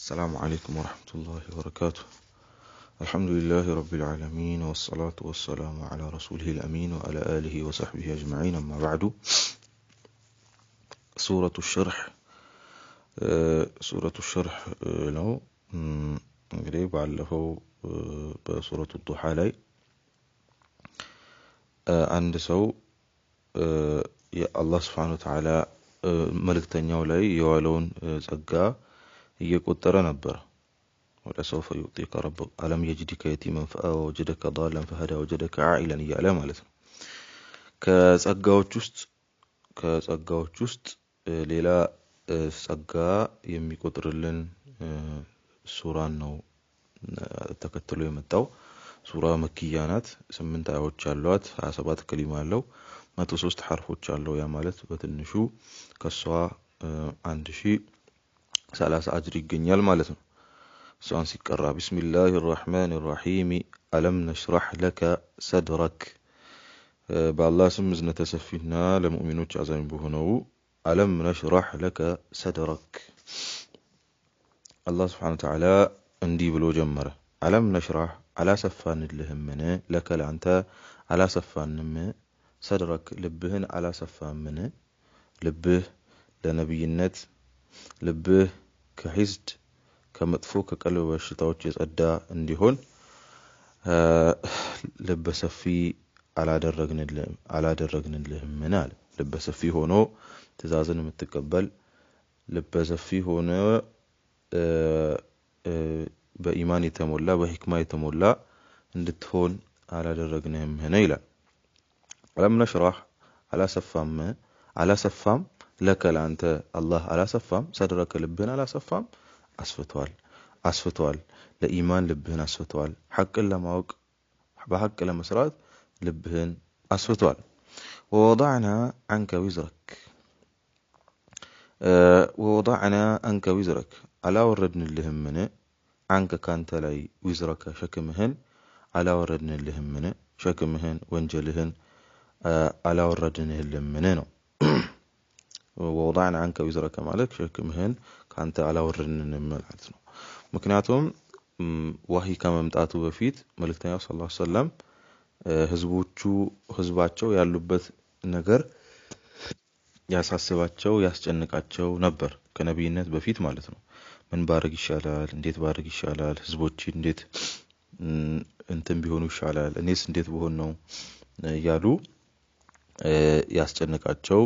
السلام عليكم ورحمة الله وبركاته. الحمد لله رب العالمين، والصلاة والسلام على رسوله الأمين وعلى آله وصحبه أجمعين، أما بعد. سورة الشرح سورة الشرح ነው። እንግዲህ ባለፈው በሱረቱ ዱሓ ላይ አንድ ሰው የአላህ ስብሓነ ወተዓላ መልእክተኛው ላይ የዋለውን ጸጋ እየቆጠረ ነበር። ወለሰውፈ ዩዕጢከ ረቡከ አለም የጅድከ የቲመን ፈአወ ወጀደከ ዳለን ፈሀዳ ወጀደከ ዓኢለን እያለ ማለት ነው። ከጸጋዎች ውስጥ ሌላ ጸጋ የሚቆጥርልን ሱራን ነው ተከትሎ የመጣው። ሱራ መክያ ናት። 8 አያዎች አሏት። 27 ከሊማ አለው። 103 ሐርፎች አለው። ያ ማለት በትንሹ ከሷ 1030 አጅር ይገኛል ማለት ነው። እሷን ሲቀራ بسم الله الرحمن الرحيم ألم نشرح لك صدرك። በአላህ ስም እዝነተ ሰፊና ለሙእሚኖች አዛኝ በሆነው። ألم نشرح لك صدرك። አላህ ስብሓነ ወተዓላ እንዲህ ብሎ ጀመረ። ألم نشرح አላሰፋንልህምን? لك ለአንተ አላሰፋንም? صدرك ልብህን አላሰፋምን? ልብህ ለነቢይነት፣ ልብህ ከሒስድ፣ ከመጥፎ ከቀልብ በሽታዎች የጸዳ እንዲሆን ልበ ሰፊ አላደረግንልህምን አለ። ልበ ሰፊ ሆኖ ትእዛዝን የምትቀበል፣ ልበ ሰፊ ሆነ በኢማን የተሞላ፣ በሂክማ የተሞላ እንድትሆን አላደረግንህምን ይላል። ألم نشرح አላሰፋም፣ አላሰፋም لك ለአንተ አላህ አላሰፋም? صدرك ልብህን አላሰፋም? አስፍቷል፣ አስፍቷል። ለኢማን ልብህን አስፍቷል። ሐቅን ለማወቅ፣ በሐቅ ለመስራት ልብህን አስፍቷል። ووضعنا عنك وزرك ووضعنا عنك وزرك አላወረድንልህምን? عنك ካንተ ላይ وزرك ሸክምህን አላወረድንልህምን? ሸክምህን፣ ወንጀልህን አላወረድንልህምን ነው። ووضعنا عنك وزرك ማለት ሸክምህን ካንተ አላወረድንም ማለት ነው። ምክንያቱም ዋሂ ከመምጣቱ በፊት መልእክተኛው صلى الله عليه وسلم ህዝቦቹ ህዝባቸው ያሉበት ነገር ያሳስባቸው፣ ያስጨንቃቸው ነበር። ከነቢይነት በፊት ማለት ነው። ምን ባረግ ይሻላል? እንዴት ባረግ ይሻላል? ህዝቦች እንዴት እንትን ቢሆኑ ይሻላል? እኔስ እንዴት ብሆን ነው እያሉ ያስጨንቃቸው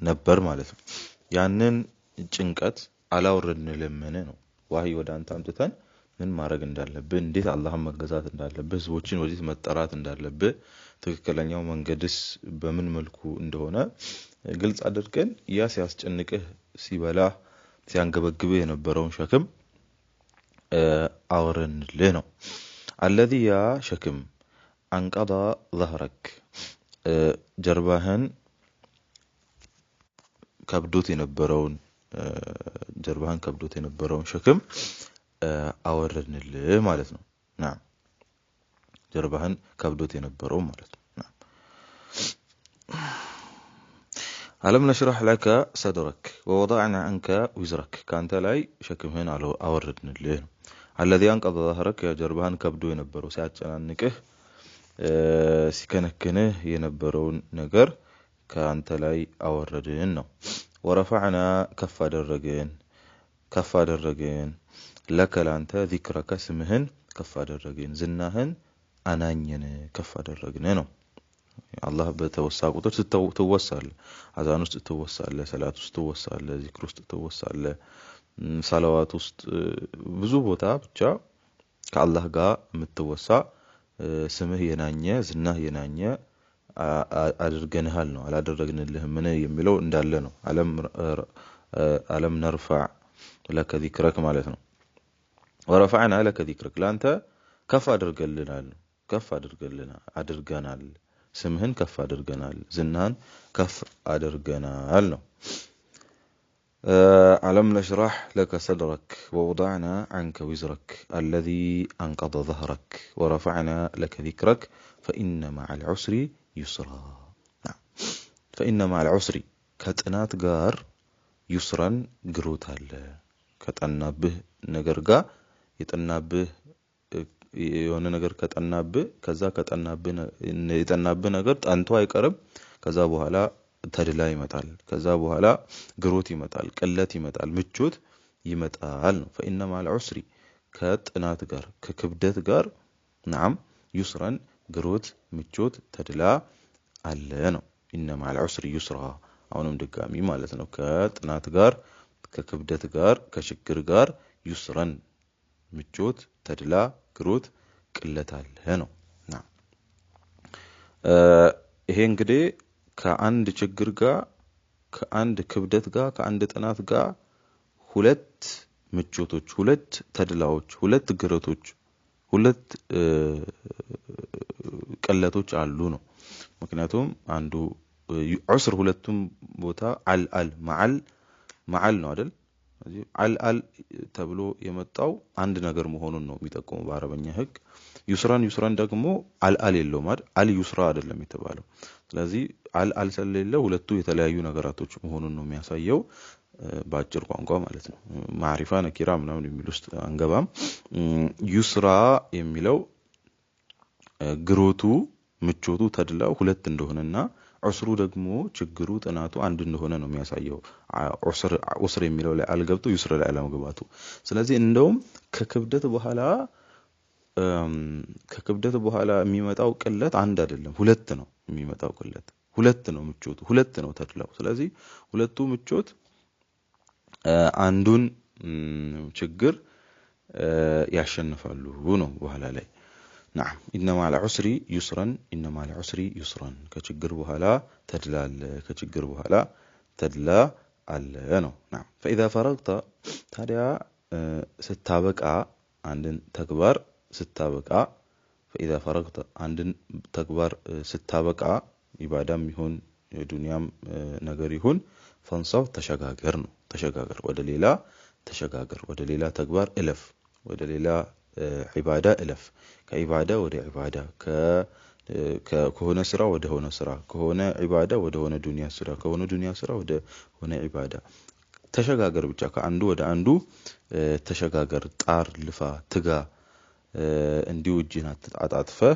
ነበር ማለት ነው። ያንን ጭንቀት አላወረድንልህምን ነው። ዋህይ ወደ አንተ አምጥተን ምን ማድረግ እንዳለብህ፣ እንዴት አላህን መገዛት እንዳለብህ፣ ህዝቦችን ወዴት መጠራት እንዳለብህ፣ ትክክለኛው መንገድስ በምን መልኩ እንደሆነ ግልጽ አድርገን ያ ሲያስጨንቅህ፣ ሲበላህ፣ ሲያንገበግብህ የነበረውን ሸክም አወረንልህ ነው። الذي ያ ሸክም أنقض ظهرك ጀርባህን ከብዶት የነበረውን ሸክም አወረድንልህ ማለት ነው። نعم፣ ጀርባህን ከብዶት የነበረው ማለት ነው። نعم፣ ألم نشرح لك صدرك ووضعنا عنك وزرك ከአንተ ላይ ሸክምህን አወረድንልህ ነው። الذي أنقض ظهرك ጀርባህን ከብዶ የነበረው፣ ሲያጨናንቅህ፣ ሲከነክንህ የነበረውን ነገር ከአንተ ላይ አወረድን ነው። ورفعنا ከፍ አደረግን፣ ከፍ አደረግን لك ለአንተ ذكرك ስምህን ከፍ አደረግን፣ ዝናህን አናኘን፣ ከፍ አደረግን ነው። አላህ በተወሳ ቁጥር ትወሳለህ። አዛን ውስጥ ትወሳለህ፣ ሰላት ውስጥ ትወሳለህ፣ ዚክር ውስጥ ትወሳለህ፣ ሰለዋት ውስጥ፣ ብዙ ቦታ ብቻ ከአላህ ጋር የምትወሳ፣ ስምህ የናኘ፣ ዝናህ የናኘ አድርገንሃል ነው። አላደረግንልህም ምን የሚለው እንዳለ ነው። ألم نرفع لك ذكرك ማለት ነው። ورفعنا لك ذكرك ለአንተ ከፍ አድርገልናል፣ ከፍ አድርገናል፣ ስምህን ከፍ አድርገናል፣ ዝናህን ከፍ አድርገናል ነው። ألم نشرح لك صدرك ووضعنا عنك وزرك الذي أنقض ظهرك ورفعنا لك ذكرك فإن مع العسر يسرا። فإن مع العسر ከጽናት ጋር يسرا ግሮት አለ። ከጠናብህ ነገር ጋር የጠናብህ የሆነ ነገር ከጠናብህ ከዛ ከጠናብህ የጠናብህ ነገር ጠንቶ አይቀርም። ከዛ በኋላ ተድላ ይመጣል። ከዛ በኋላ ግሮት ይመጣል፣ ቅለት ይመጣል፣ ምቾት ይመጣል ነው። ፈኢነ መዐል ዑስሪ ከጥናት ጋር ከክብደት ጋር ነዓም ዩስራን ግሮት፣ ምቾት፣ ተድላ አለ ነው። ኢነ መዐል ዑስሪ ዩስራ አሁንም ድጋሚ ማለት ነው። ከጥናት ጋር ከክብደት ጋር ከችግር ጋር ዩስራን ምቾት፣ ተድላ፣ ግሮት፣ ቅለት አለ ነው። ይሄ እንግዲህ ከአንድ ችግር ጋር ከአንድ ክብደት ጋር ከአንድ ጥናት ጋር ሁለት ምቾቶች፣ ሁለት ተድላዎች፣ ሁለት ግረቶች፣ ሁለት ቅለቶች አሉ ነው። ምክንያቱም አንዱ ዑስር ሁለቱም ቦታ አል አል መዓል መዓል ነው አይደል? አል አል ተብሎ የመጣው አንድ ነገር መሆኑን ነው የሚጠቁመው በአረበኛ ሕግ። ዩስራን ዩስራን ደግሞ አል አል የለውም አይደል? አል ዩስራ አይደለም የተባለው። ስለዚህ አል አል ስለሌለ ሁለቱ የተለያዩ ነገራቶች መሆኑን ነው የሚያሳየው በአጭር ቋንቋ ማለት ነው። ማዕሪፋ ነኪራ ምናምን የሚል ውስጥ አንገባም። ዩስራ የሚለው ግሮቱ፣ ምቾቱ፣ ተድላው ሁለት እንደሆነና ዑስሩ ደግሞ ችግሩ፣ ጥናቱ አንድ እንደሆነ ነው የሚያሳየው። ዑስር የሚለው ላይ አልገብቶ ዩስር ላይ አለመግባቱ። ስለዚህ እንደውም ከክብደት በኋላ የሚመጣው ቅለት አንድ አይደለም፣ ሁለት ነው የሚመጣው ቅለት፣ ሁለት ነው ምቾቱ፣ ሁለት ነው ተድላው። ስለዚህ ሁለቱ ምቾት አንዱን ችግር ያሸንፋሉ ነው በኋላ ላይ። ናም ኢነ መዐል ዑስሪ ዩስራን፣ ኢነ መዐል ዑስሪ ዩስራን፣ ከችግር በኋላ ተድላ አለ፣ ከችግር በኋላ ተድላ አለ ነው። ናም ፈኢዛ ፈረግተ ታዲያ ስታበቃ አንድን ተግባር ስታበቃ፣ ፈኢዛ ፈረግተ አንድን ተግባር ስታበቃ ኢባዳም ይሁን የዱንያም ነገር ይሁን ፈንሰብ ተሸጋገር ነው። ተሸጋገር፣ ወደ ሌላ ተሸጋገር፣ ወደ ሌላ ተግባር እለፍ፣ ወደ ሌላ ዒባዳ እለፍ። ከዒባዳ ወደ ዒባዳ፣ ከሆነ ስራ ወደ ሆነ ስራ፣ ከሆነ ዒባዳ ወደ ሆነ ዱንያ ስራ፣ ከሆነ ዱንያ ስራ ወደ ሆነ ዒባዳ ተሸጋገር። ብቻ ከአንዱ ወደ አንዱ ተሸጋገር፣ ጣር፣ ልፋ፣ ትጋ። እንዲሁ እጅህን አጣጥፈህ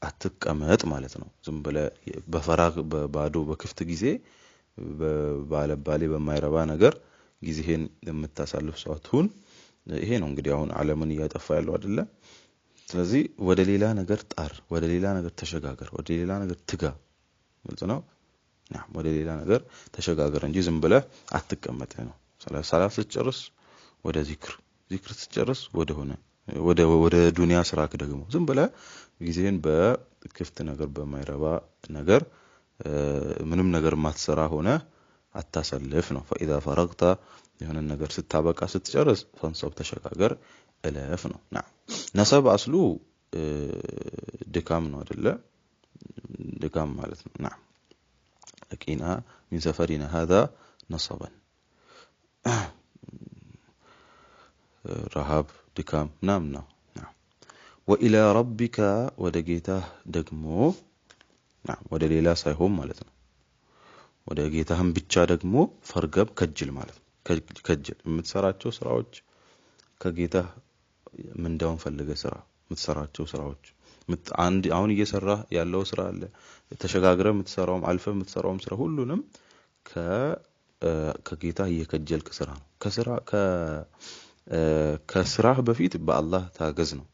አትቀመጥ ማለት ነው። ዝም ብለህ በፈራግ በባዶ በክፍት ጊዜ ባለባሌ በማይረባ ነገር ጊዜህን የምታሳልፍ ሰው አትሁን። ይሄ ነው እንግዲህ አሁን ዓለምን እያጠፋ ያለው አይደለ? ስለዚህ ወደ ሌላ ነገር ጣር፣ ወደ ሌላ ነገር ተሸጋገር፣ ወደ ሌላ ነገር ትጋ። ግልጽ ነው። ወደ ሌላ ነገር ተሸጋገር እንጂ ዝም ብለህ አትቀመጥ ነው። ሰላት ስትጨርስ ወደ ዚክር፣ ዚክር ስትጨርስ ወደ ሆነ ወደ ዱንያ ስራክ ደግሞ ዝም ብለህ ጊዜህን በክፍት ነገር በማይረባ ነገር ምንም ነገር ማትሰራ ሆነ አታሰልፍ ነው። ፈኢዛ ፈረግተ የሆነ ነገር ስታበቃ ስትጨርስ ፈንሰብ ተሸጋገር እለፍ ነው። ነሰብ አስሉ ድካም ነው አይደለ? ድካም ማለት ነው። ናም ለቂና ሚን ሰፈሪና ሀዛ ነሰበን ረሃብ ድካም ምናምን ነው። ወኢላ ረቢካ ወደ ጌታህ ደግሞ ወደ ሌላ ሳይሆን ማለት ነው። ወደ ጌታህም ብቻ ደግሞ ፈርገብ ከጅል ማለት ነው። ከጅል የምትሰራቸው ስራዎች ከጌታህ ምንዳውን ፈልገህ ስራ። የምትሰራቸው ስራዎች አንድ አሁን እየሰራህ ያለው ስራ አለ፣ ተሸጋግረህ የምትሰራውም አልፈህ የምትሰራውም ስራ ሁሉንም ከጌታህ እየከጀልክ ስራ ነው። ከስራህ በፊት በአላህ ታገዝ ነው።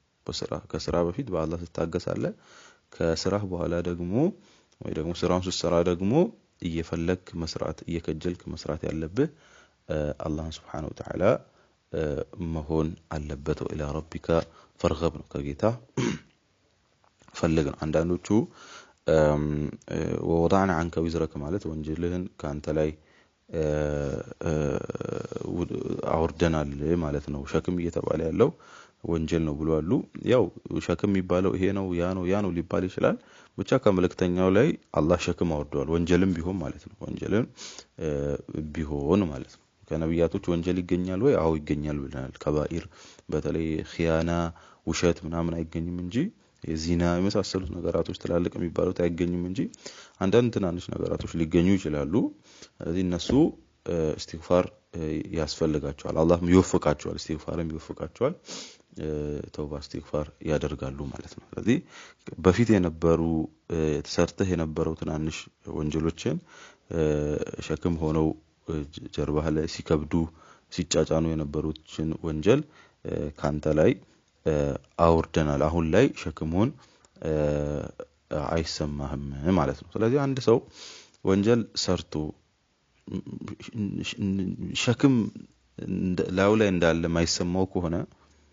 ከስራ በፊት በአላህ ትታገሳለህ። ከስራህ በኋላ ደግሞ ወይ ደግሞ ስራውን ስትሰራ ደግሞ እየፈለክ መስራት እየከጀልክ መስራት ያለብህ አላህን ሱብሓነሁ ወተዓላ መሆን አለበት። ወኢላ ረቢከ ፈርገብ ነው፣ ከጌታ ፈልግ ነው። አንዳንዶቹ ወወዳዕና ዐንከ ዊዝረክ ማለት ወንጀልህን ከአንተ ላይ አውርደናል ማለት ነው። ሸክም እየተባለ ያለው ወንጀል ነው ብሎ አሉ። ያው ሸክም የሚባለው ይሄ ነው ያ ነው ያ ነው ሊባል ይችላል። ብቻ ከመልእክተኛው ላይ አላህ ሸክም አውርደዋል፣ ወንጀልም ቢሆን ማለት ነው። ወንጀልም ቢሆን ማለት ነው። ከነቢያቶች ወንጀል ይገኛል ወይ? አዎ ይገኛል ብለናል። ከባኢር በተለይ ኺያና፣ ውሸት ምናምን አይገኝም እንጂ ዚና የመሳሰሉት ነገራቶች ትላልቅ የሚባሉት አይገኝም እንጂ አንዳንድ ትናንሽ ነገራቶች ሊገኙ ይችላሉ። ስለዚህ እነሱ እስትግፋር ያስፈልጋቸዋል። አላህም ይወፍቃቸዋል፣ እስትግፋርም ይወፍቃቸዋል፣ ተውባ እስትግፋር ያደርጋሉ ማለት ነው። ስለዚህ በፊት የነበሩ ተሰርተህ የነበረው ትናንሽ ወንጀሎችን ሸክም ሆነው ጀርባህ ላይ ሲከብዱ ሲጫጫኑ የነበሩትን ወንጀል ካንተ ላይ አውርደናል። አሁን ላይ ሸክሙን አይሰማህም ማለት ነው። ስለዚህ አንድ ሰው ወንጀል ሰርቶ ሸክም ላዩ ላይ እንዳለ ማይሰማው ከሆነ፣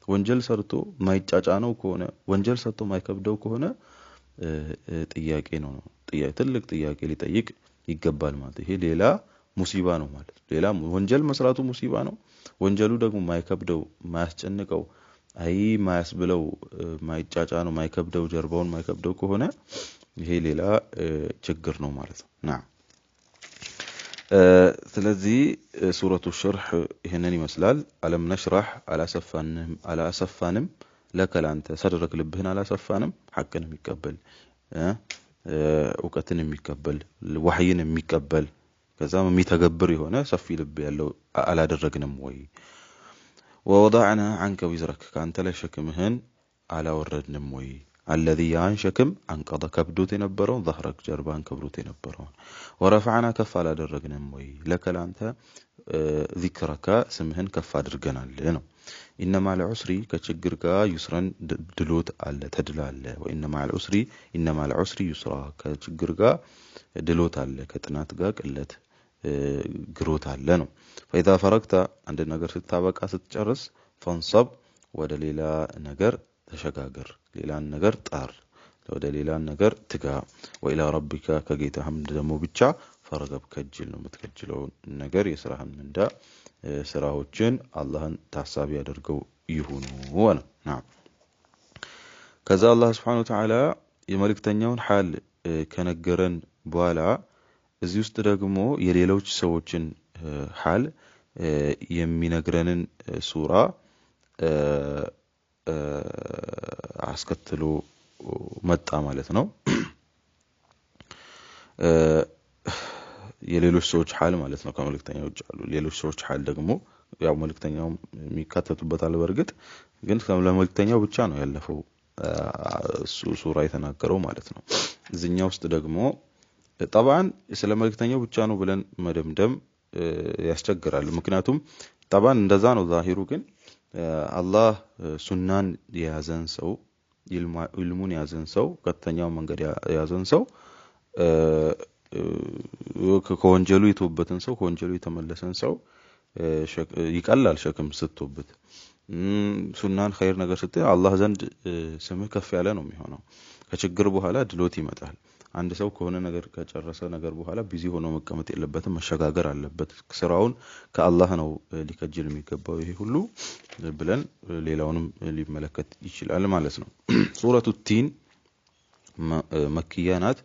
ወንጀል ሰርቶ ማይጫጫነው ከሆነ፣ ወንጀል ሰርቶ ማይከብደው ከሆነ ጥያቄ ነው፣ ትልቅ ጥያቄ ሊጠይቅ ይገባል ማለት። ይሄ ሌላ ሙሲባ ነው ማለት። ሌላ ወንጀል መስራቱ ሙሲባ ነው። ወንጀሉ ደግሞ ማይከብደው፣ ማያስጨንቀው፣ አይ ማያስብለው፣ ማይጫጫነው፣ ማይከብደው፣ ጀርባውን ማይከብደው ከሆነ ይሄ ሌላ ችግር ነው ማለት ነው። ናም፣ ስለዚህ ሱረቱ ሽርሕ ይህንን ይመስላል። አለም ነሽራህ አላሰፋንም ለከ ላንተ ሰድረክ ልብህን አላሰፋንም፣ ሐቅን የሚቀበል፣ እውቀትን የሚቀበል፣ ወህይን የሚቀበል፣ ከዛም የሚተገብር የሆነ ሰፊ ልብ ያለው አላደረግንም ወይ? ወወዳዕና ዐንከ ዊዝረክ ከአንተ ላይ ሸክምህን አላወረድንም ወይ? አለዚ ያን ሸክም አንቀደ ከብዶት የነበረውን፣ ظهرك ጀርባን ከብዶት የነበረውን፣ ወረፈዕና ከፍ አላደረግንም ወይ? ለከ ላንተ ዚክረከ ስምህን ከፍ አድርገናል ነው። إن مع العسر ከችግር ጋር يسرا ድሎት አለ፣ ተድላ አለ። وإن مع العسر إن مع العسر يسرا ከችግር ጋር ድሎት አለ፣ ከጥናት ጋር ቅለት ግሮት አለ ነው። فإذا فرغت አንድ ነገር ስታበቃ ስትጨርስ፣ فانصب ወደ ሌላ ነገር ተሸጋገር፣ ሌላን ነገር ጣር፣ ወደ ሌላ ነገር ትጋ። وإلى ربك ከጌታህም ደግሞ ብቻ فارغب ከጅል ነው። የምትከጅለው ነገር የስራህን ምንዳ ስራዎችን አላህን ታሳቢ ያደርገው ይሁኑ ነው። ከዛ አላህ سبحانه وتعالى የመልእክተኛውን ሐል ከነገረን በኋላ እዚህ ውስጥ ደግሞ የሌሎች ሰዎችን ሐል የሚነግረንን ሱራ አስከትሎ መጣ ማለት ነው። የሌሎች ሰዎች ሐል ማለት ነው። ከመልእክተኛው ውጭ አሉ ሌሎች ሰዎች ሐል ደግሞ ያው መልእክተኛው የሚካተቱበታል። በእርግጥ ግን ለመልእክተኛው ብቻ ነው ያለፈው ሱራ የተናገረው ማለት ነው። እዚህኛው ውስጥ ደግሞ ጠብዓን ስለ መልእክተኛው ብቻ ነው ብለን መደምደም ያስቸግራል። ምክንያቱም ጠብዓን እንደዛ ነው ዛሂሩ፣ ግን አላህ ሱናን የያዘን ሰው፣ ኢልሙን የያዘን ሰው፣ ቀጥተኛው መንገድ የያዘን ሰው፣ ከወንጀሉ የተውበትን ሰው፣ ከወንጀሉ የተመለሰን ሰው ይቀላል ሸክም ስትቶበት። ሱናን ኸይር ነገር ስትይ አላህ ዘንድ ስምህ ከፍ ያለ ነው የሚሆነው። ከችግር በኋላ ድሎት ይመጣል። አንድ ሰው ከሆነ ነገር ከጨረሰ ነገር በኋላ busy ሆኖ መቀመጥ የለበትም፣ መሸጋገር አለበት። ስራውን ከአላህ ነው ሊከጅል የሚገባው ይሄ ሁሉ ብለን ሌላውንም ሊመለከት ይችላል ማለት ነው። ሱረቱ ቲን መክያ ናት።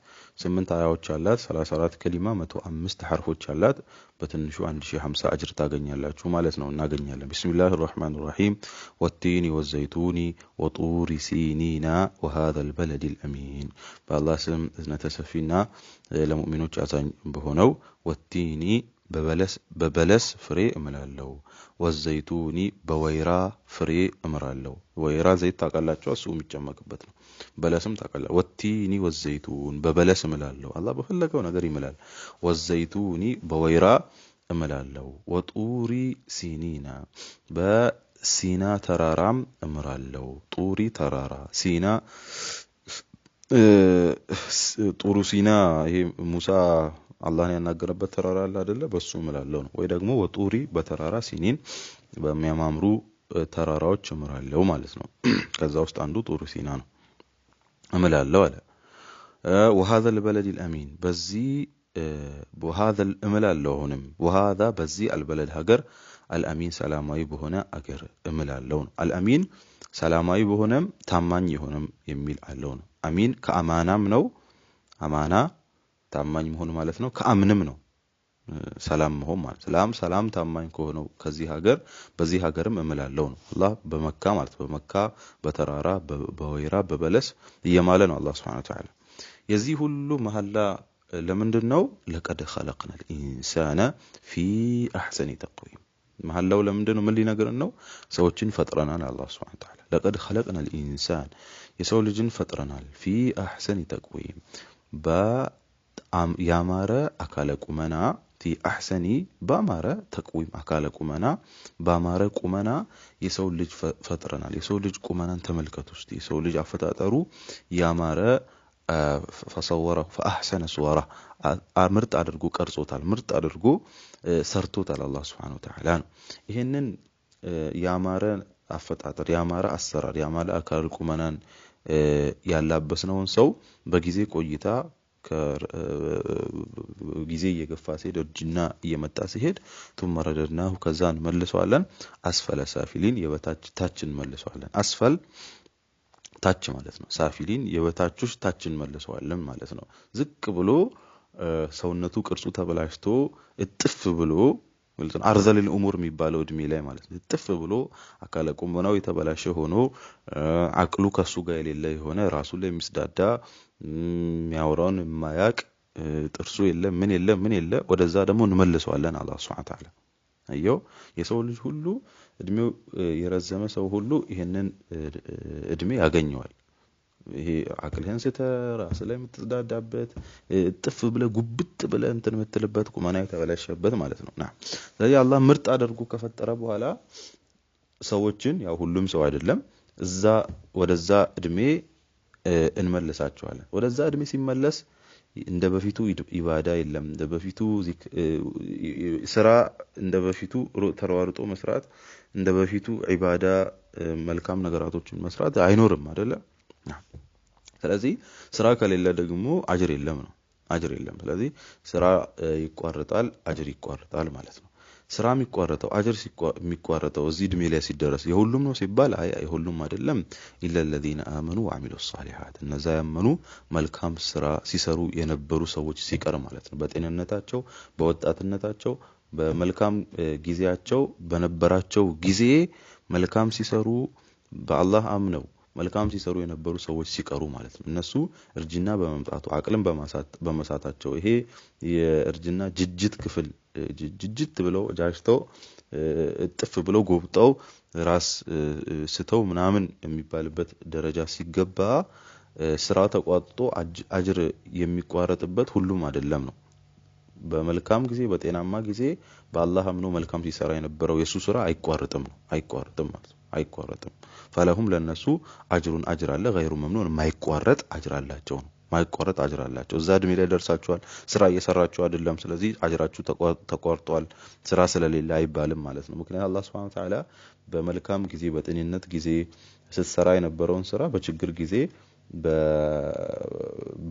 8 አያዎች አላት። 34 ከሊማ 105 ሐርፎች አላት። በትንሹ 1050 አጅር ታገኛላችሁ ማለት ነው፣ እናገኛለን። بسم الله الرحمن الرحيم والتين والزيتون وطور سينين وهذا البلد الأمين። በአላህ ስም እዝነተ ሰፊና ለሙእሚኖች አዛኝ በሆነው፣ والتين በበለስ ፍሬ እምላለሁ፣ والزيتون በወይራ ፍሬ እምራለሁ። ወይራ ዘይት ታውቃላችሁ፣ እሱ የሚጨመቅበት ነው። በለስም ታውቃላችሁ። والتين والزيتون በበለስ እምላለሁ። አላህ በፈለገው ነገር ይምላል። والزيتون በወይራ እምላለሁ። وطور سينين በሲና ተራራም እምራለሁ። ጡሪ ተራራ ሲና፣ ጡሩ ሲና ይሄ ሙሳ አላህን ያናገረበት ተራራ አለ አይደለ? በሱ እምላለሁ ነው። ወይ ደግሞ وطور በተራራ سينين በሚያማምሩ ተራራዎች እምራለሁ ማለት ነው። ከዛ ውስጥ አንዱ ጡሩ ሲና ነው። እምላለሁ አለ። وهذا البلد الأمين በዚህ وهذا እምላለሁ፣ አሁንም وهذا በዚህ البلد ሀገር፣ الأمين ሰላማዊ በሆነ አገር እምላለሁ ነው። الأمين ሰላማዊ በሆነም ታማኝ የሆነም የሚል አለው ነው። أمين ከአማናም ነው። አማና ታማኝ መሆን ማለት ነው። ከአምንም ነው፣ ሰላም መሆን ማለት፣ ሰላም ሰላም ታማኝ ከሆነው ከዚህ ሀገር በዚህ ሀገርም እምላለሁ ነው። አላህ በመካ ማለት በመካ በተራራ በወይራ በበለስ እየማለ ነው አላህ سبحانه وتعالى። የዚህ ሁሉ መሐላ ለምንድን ነው? لقد خلقنا الإنسان في أحسن تقويم። መሐላው ለምንድን ነው? ምን ሊነግረን ነው? ሰዎችን ፈጥረናል። አላህ سبحانه وتعالى لقد خلقنا الإنسان የሰው ልጅን ፈጥረናል፣ في أحسن تقويم ያማረ አካለ ቁመና፣ في أحسن ባማረ تقويم አካለ ቁመና፣ ባማረ ቁመና የሰው ልጅ ፈጥረናል። የሰው ልጅ ቁመናን ተመልከቱ እስቲ። የሰው ልጅ አፈጣጠሩ ያማረ فصوره فأحسن صوره ምርጥ አድርጎ ቀርጾታል፣ ምርጥ አድርጎ ሰርቶታል አላህ سبحانه وتعالى ነው። ይሄንን ያማረ አፈጣጠር፣ ያማረ አሰራር፣ ያማረ አካል ቁመናን ያላበስነውን ሰው በጊዜ ቆይታ ጊዜ እየገፋ ሲሄድ፣ እርጅና እየመጣ ሲሄድ ثم رددناه ከዛ እንመልሰዋለን፣ أسفل سافلين የበታች ታች እንመልሰዋለን። أسفل ታች ማለት ነው። سافلين የበታቾች ታች እንመልሰዋለን ማለት ነው። ዝቅ ብሎ ሰውነቱ ቅርጹ ተበላሽቶ እጥፍ ብሎ ማለት ነው። أرذل العمر የሚባለው እድሜ ላይ ማለት ነው። እጥፍ ብሎ አካለ ቁመናው የተበላሸ ሆኖ አቅሉ ከሱ ጋር የሌለ የሆነ ራሱ ላይ የሚስዳዳ የሚያወራውን የማያቅ ጥርሱ የለ ምን የለ ምን የለ ወደዛ ደግሞ እንመልሰዋለን። አላህ سبحانه وتعالى አየው፣ የሰው ልጅ ሁሉ እድሜው የረዘመ ሰው ሁሉ ይሄንን እድሜ ያገኘዋል። ይሄ አቅልህን ስተህ ራስህ ላይ የምትጽዳዳበት እጥፍ ብለህ ጉብጥ ብለህ እንትን የምትልበት ቁመና የተበላሸበት ማለት ነው። ስለዚህ አላህ ምርጥ አድርጎ ከፈጠረ በኋላ ሰዎችን ያው ሁሉም ሰው አይደለም እዛ ወደዛ እድሜ እንመልሳቸዋለን። ወደዛ እድሜ ሲመለስ እንደ በፊቱ ኢባዳ የለም፣ እንደ በፊቱ ስራ፣ እንደ በፊቱ ተሯሩጦ መስራት፣ እንደ በፊቱ ዒባዳ መልካም ነገራቶችን መስራት አይኖርም አይደለ? ስለዚህ ስራ ከሌለ ደግሞ አጅር የለም ነው፣ አጅር የለም። ስለዚህ ስራ ይቋረጣል፣ አጅር ይቋረጣል ማለት ነው። ስራ የሚቋረጠው አጅር የሚቋረጠው እዚህ እድሜ ላይ ሲደረስ የሁሉም ነው ሲባል አይ የሁሉም አይደለም። إلا الذين آمنوا وعملوا الصالحات እነዛ ያመኑ መልካም ስራ ሲሰሩ የነበሩ ሰዎች ሲቀር ማለት ነው። በጤንነታቸው፣ በወጣትነታቸው፣ በመልካም ጊዜያቸው በነበራቸው ጊዜ መልካም ሲሰሩ በአላህ አምነው መልካም ሲሰሩ የነበሩ ሰዎች ሲቀሩ ማለት ነው። እነሱ እርጅና በመምጣቱ አቅልም በመሳታቸው ይሄ የእርጅና ጅጅት ክፍል ጅጅት ብለው ጃጅተው እጥፍ ብለው ጎብጠው ራስ ስተው ምናምን የሚባልበት ደረጃ ሲገባ ስራ ተቋጥጦ አጅር የሚቋረጥበት ሁሉም አይደለም ነው። በመልካም ጊዜ በጤናማ ጊዜ በአላህ አምኖ መልካም ሲሰራ የነበረው የሱ ስራ አይቋረጥም ነው፣ አይቋረጥም ማለት ነው፣ አይቋረጥም። فلهم ለነሱ أجر አጅር አለ፣ غير ممنون የማይቋረጥ አጅር አላቸው ነው። ማይቋረጥ አጅር አላቸው። እዛ እድሜ ላይ ደርሳችኋል፣ ስራ እየሰራችሁ አይደለም፣ ስለዚህ አጅራችሁ ተቋርጧል፣ ስራ ስለሌለ አይባልም ማለት ነው። ምክንያቱም አላህ سبحانه وتعالى በመልካም ጊዜ በጤንነት ጊዜ ስትሰራ የነበረውን ስራ በችግር ጊዜ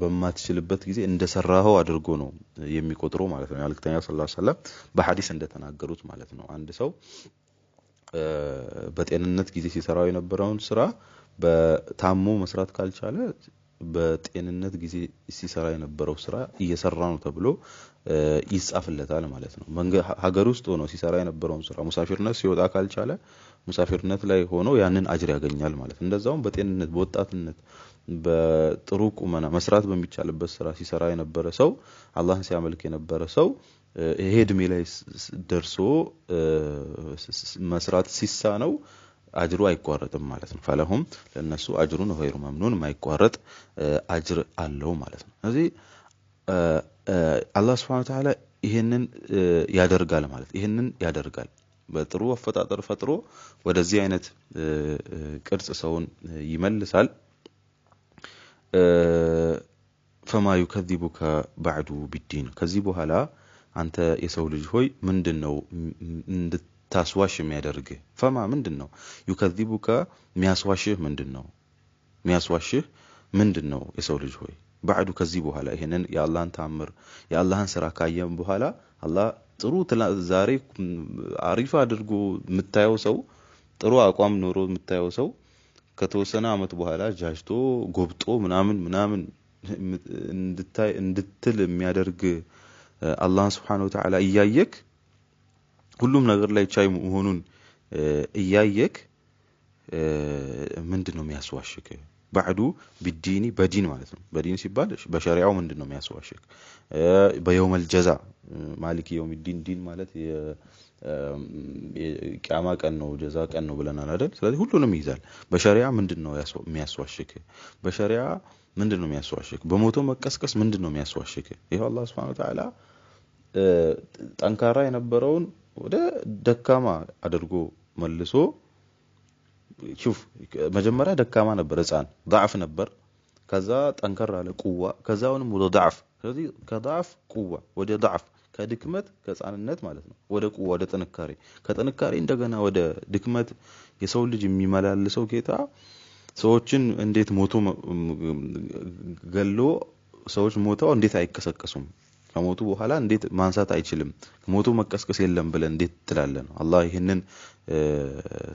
በማትችልበት ጊዜ እንደሰራኸው አድርጎ ነው የሚቆጥረው ማለት ነው። መልእክተኛው صلى الله عليه وسلم በሐዲስ እንደተናገሩት ማለት ነው። አንድ ሰው በጤንነት ጊዜ ሲሰራው የነበረውን ስራ በታሞ መስራት ካልቻለ በጤንነት ጊዜ ሲሰራ የነበረው ስራ እየሰራ ነው ተብሎ ይጻፍለታል ማለት ነው። ሀገር ውስጥ ሆኖ ሲሰራ የነበረውን ስራ ሙሳፊርነት ሲወጣ ካልቻለ ሙሳፊርነት ላይ ሆኖ ያንን አጅር ያገኛል ማለት ነው። እንደዛውም በጤንነት በወጣትነት በጥሩ ቁመና መስራት በሚቻልበት ስራ ሲሰራ የነበረ ሰው አላህን ሲያመልክ የነበረ ሰው ይሄ እድሜ ላይ ደርሶ መስራት ሲሳነው አጅሩ አይቋረጥም ማለት ነው። فلهم ለነሱ أجر غير ممنون የማይቋረጥ አጅር አለው ማለት ነው። ስለዚህ አላህ سبحانه وتعالى ይሄንን ያደርጋል ማለት ይሄንን ያደርጋል። በጥሩ አፈጣጠር ፈጥሮ ወደዚህ አይነት ቅርጽ ሰውን ይመልሳል። فما يكذبك بعد بالدين ከዚህ በኋላ አንተ የሰው ልጅ ሆይ ምንድነው እንድታስዋሽ የሚያደርግህ? فما ምንድነው? يكذبك የሚያስዋሽህ ምንድነው? የሚያስዋሽህ ምንድነው? የሰው ልጅ ሆይ بعد ከዚህ በኋላ ይሄንን የአላህን ታምር የአላህን ስራ ካየም በኋላ አላህ ጥሩ ዛሬ አሪፍ አድርጎ የምታየው ሰው ጥሩ አቋም ኖሮ የምታየው ሰው ከተወሰነ አመት በኋላ ጃጅቶ ጎብጦ ምናምን ምናምን እንድታይ እንድትል የሚያደርግ አላህ Subhanahu Wa Ta'ala እያየክ ሁሉም ነገር ላይ ቻይ መሆኑን እያየክ ምንድነው የሚያስዋሽክ? بعد بالدين በዲን ማለት ነው። በዲን ሲባል በሸሪዓው ምንድነው የሚያስዋሽክ? በ يوم الجزاء مالك يوم الدين ዲን ማለት የቂያማ ቀን ነው፣ ጀዛ ቀን ነው ብለናል አይደል? ስለዚህ ሁሉንም ይይዛል። በሸሪዓ ምንድነው የሚያስዋሽክ? በሸሪዓ ምንድነው የሚያስዋሽክ? በሞቶ መቀስቀስ ምንድነው የሚያስዋሽክ? ይሄው አላህ Subhanahu Wa Ta'ala ጠንካራ የነበረውን ወደ ደካማ አድርጎ መልሶ شوف መጀመሪያ ደካማ ነበር፣ ህፃን ضعፍ ነበር። ከዛ ጠንከር አለ ቁዋ፣ ከዛውንም ወደ ضعፍ። ስለዚህ ከضعፍ ቁዋ ወደ ضعፍ፣ ከድክመት ከህፃንነት ማለት ነው ወደ ቁዋ ወደ ጥንካሬ፣ ከጥንካሬ እንደገና ወደ ድክመት የሰው ልጅ የሚመላልሰው ጌታ ሰዎችን እንዴት ሞቶ ገሎ ሰዎች ሞተው እንዴት አይቀሰቀሱም? ከሞቱ በኋላ እንዴት ማንሳት አይችልም? ሞቶ መቀስቀስ የለም ብለን እንዴት ትላለህ ነው? አላህ ይህንን